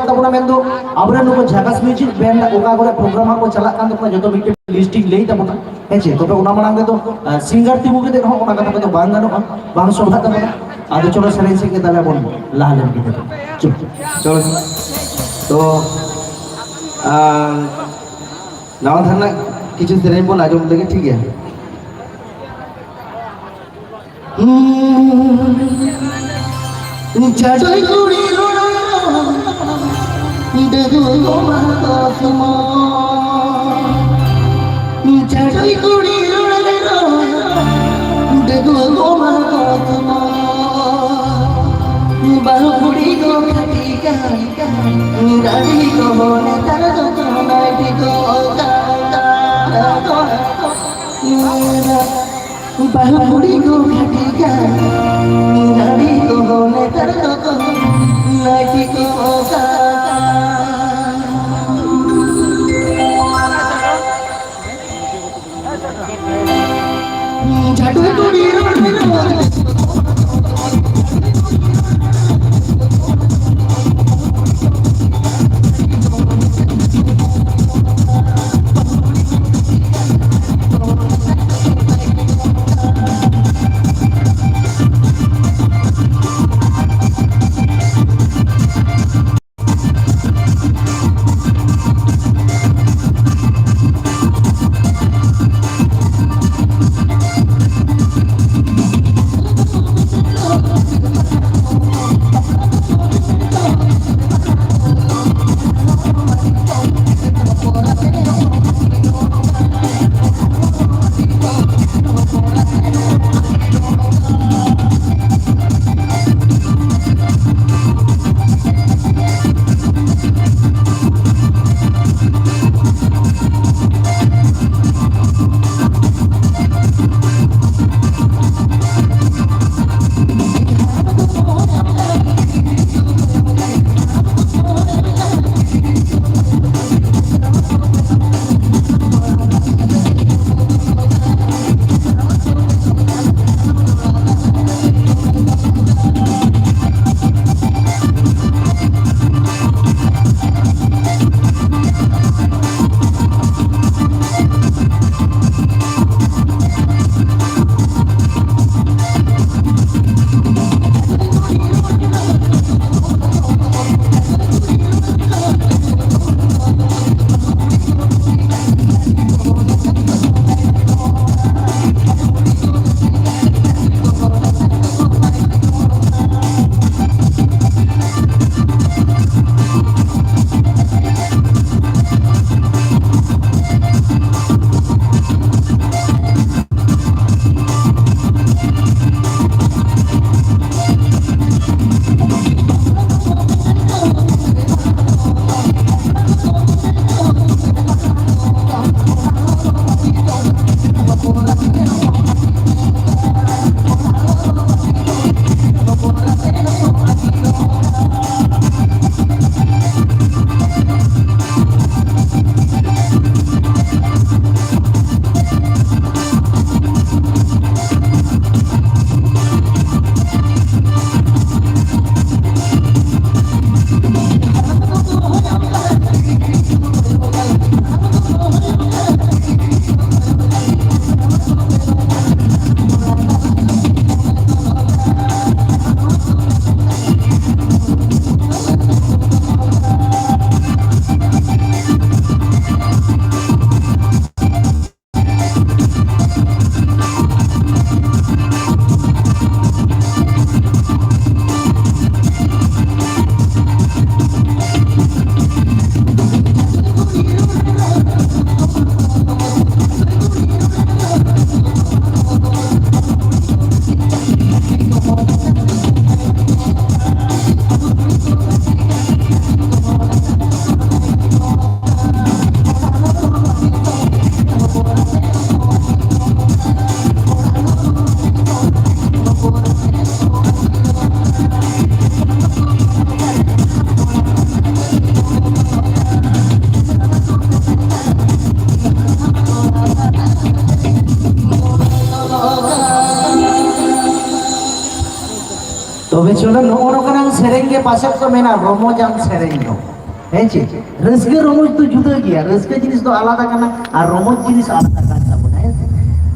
ᱛᱟᱵᱚᱱᱟ, ᱢᱮᱱᱫᱚ ᱟᱵᱚᱨᱮᱱ ᱱᱩᱠᱩ ᱡᱷᱟᱠᱟᱥ ᱢᱤᱣᱡᱤᱠ ᱵᱮᱱᱰ ᱚᱠᱟ ᱠᱚᱨᱮ ᱯᱨᱳᱜᱨᱟᱢ ᱦᱟᱸᱜ ᱠᱚ ᱪᱟᱞᱟᱜ ᱠᱟᱱ ᱛᱟᱵᱚᱱᱟ, ᱡᱚᱛᱚ ᱢᱤᱫᱴᱮᱱ ᱞᱤᱥᱴ ᱤᱧ ᱞᱟᱹᱭ ᱛᱟᱵᱚᱱᱟ, ᱦᱮᱸ ᱪᱮ? ᱛᱚᱵᱮ ᱚᱱᱟ ᱢᱟᱲᱟᱝ ᱨᱮᱫᱚ, ᱟᱸ, ᱥᱤᱝᱜᱟᱨ ᱛᱤᱸᱜᱩ ᱠᱟᱛᱮ ᱦᱚᱸ ᱚᱱᱟ ᱠᱟᱛᱷᱟ ᱠᱚᱫᱚ ᱵᱟᱝ ᱜᱟᱱᱚᱜᱼᱟ, ᱵᱟᱝ ᱥᱚᱵᱷᱟᱜ ᱛᱟᱵᱚᱱᱟ᱾ ᱟᱫᱚ ᱪᱚᱞᱚ ᱥᱮᱨᱮᱧ ᱥᱮᱫ ᱜᱮ ᱛᱟᱦᱞᱮ ᱵᱚᱱ ᱞᱟᱦᱟ ᱞᱮᱱ ᱜᱮ᱾ ᱪᱚᱞᱚ᱾ ᱪᱚᱞᱚ᱾ ᱛᱚ, ᱟᱸ, ᱱᱟᱣᱟ ᱫᱷᱟᱨᱟ ᱨᱮᱱᱟᱜ ᱠᱤᱪᱷᱩ ᱥᱮᱨᱮᱧ ᱵᱚᱱ ᱟᱸᱡᱚᱢ ᱞᱮᱜᱮ, ᱴᱷᱤᱠ ᱜᱮᱭᱟ? ᱪᱟᱰᱚᱭ ᱠᱩᱲᱤ ᱨᱚᱲ ᱰᱟᱹᱜᱩᱣᱟᱹ ᱜᱚᱢᱟ ᱠᱚ ᱥᱩᱢᱚᱭ᱾ ᱪᱟᱰᱚᱭ ᱠᱩᱲᱤ ᱨᱚᱲ ᱰᱟᱹᱜᱩᱣᱟᱹ ᱜᱚᱢᱟ ᱠᱚ ᱥᱩᱢᱚᱭ᱾ ᱵᱟᱹᱦᱩ ᱠᱩᱲᱤ ᱠᱚ ᱠᱷᱟᱹᱴᱤ ᱠᱟᱱ ᱜᱟᱹᱰᱤ ᱠᱚ ᱱᱮᱛᱟᱨ ᱫᱚ ᱱᱟᱭᱴᱤ ᱠᱚ ᱚᱠᱟ ᱚᱠᱟ ᱠᱚ ᱵᱟᱹᱦᱩ ᱠᱩᱲᱤ ᱠᱚ ᱠᱷᱟᱹᱴᱤ ᱠᱟᱱ ᱜᱟᱹᱰᱤ ᱠᱚ ᱱᱮᱛᱟᱨ ᱫᱚ ᱱᱟᱭᱴᱤ ᱠᱚ ᱚᱠᱟ ᱡᱟᱫᱩ ᱠᱩᱲᱤ ᱨᱚᱲ ᱨᱚᱲ ᱛᱚᱵᱮ ᱪᱚᱞᱚ, ᱱᱚᱜᱼᱚ ᱱᱚᱝᱠᱟᱱᱟᱜ ᱥᱮᱨᱮᱧ ᱜᱮ ᱯᱟᱥᱮᱡ ᱠᱚ ᱢᱮᱱᱟ ᱨᱚᱢᱚᱡᱟᱱ ᱥᱮᱨᱮᱧ ᱫᱚ᱾ ᱦᱮᱸ ᱪᱮ? ᱨᱟᱹᱥᱠᱟᱹ ᱨᱚᱢᱚᱡᱽ ᱫᱚ ᱡᱩᱫᱟᱹ ᱜᱮᱭᱟ, ᱨᱟᱹᱥᱠᱟᱹ ᱡᱤᱱᱤᱥ ᱫᱚ ᱟᱞᱟᱫᱟ ᱠᱟᱱᱟ ᱟᱨ ᱨᱚᱢᱚᱡᱽ ᱡᱤᱱᱤᱥ ᱟᱞᱟᱫᱟ ᱠᱟᱱ ᱛᱟᱵᱚᱱᱟ, ᱦᱮᱸ ᱥᱮ?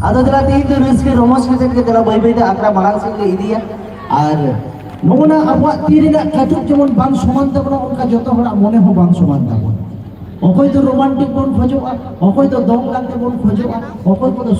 ᱟᱫᱚ ᱫᱮᱞᱟ ᱛᱮᱦᱮᱧ ᱫᱚ ᱨᱟᱹᱥᱠᱟᱹ ᱨᱚᱢᱚᱡᱽ ᱠᱟᱛᱮ ᱜᱮ ᱫᱮᱞᱟ ᱵᱟᱹᱭ ᱵᱟᱹᱭ ᱛᱮ ᱟᱠᱷᱲᱟ ᱢᱟᱲᱟᱝ ᱥᱮᱫ ᱞᱮ ᱤᱫᱤᱭᱟ᱾ ᱟᱨ ᱱᱚᱜᱼᱚ ᱱᱟ ᱟᱵᱚᱣᱟᱜ ᱛᱤ ᱨᱮᱱᱟᱜ ᱠᱟᱹᱴᱩᱵ ᱡᱮᱢᱚᱱ ᱵᱟᱝ ᱥᱚᱢᱟᱱ ᱛᱟᱵᱚᱱᱟ, ᱚᱱᱠᱟ ᱡᱚᱛᱚ ᱦᱚᱲᱟᱜ ᱢᱚᱱᱮ ᱦᱚᱸ ᱵᱟᱝ ᱥᱚᱢᱟᱱ ᱛᱟᱵᱚᱱᱟ᱾ ᱚᱠᱚᱭ ᱫᱚ ᱨᱳᱢᱟᱱᱴᱤᱠ ᱵᱚᱱ ᱠᱷᱚᱡᱚᱜᱼᱟ, ᱚᱠᱚᱭ ᱫᱚ ᱫᱚᱝ ᱞᱟᱜᱽᱲᱮ ᱵᱚᱱ ᱠᱷᱚᱡᱚᱜᱼᱟ, ᱚᱠᱚᱭ ᱠᱚᱫᱚ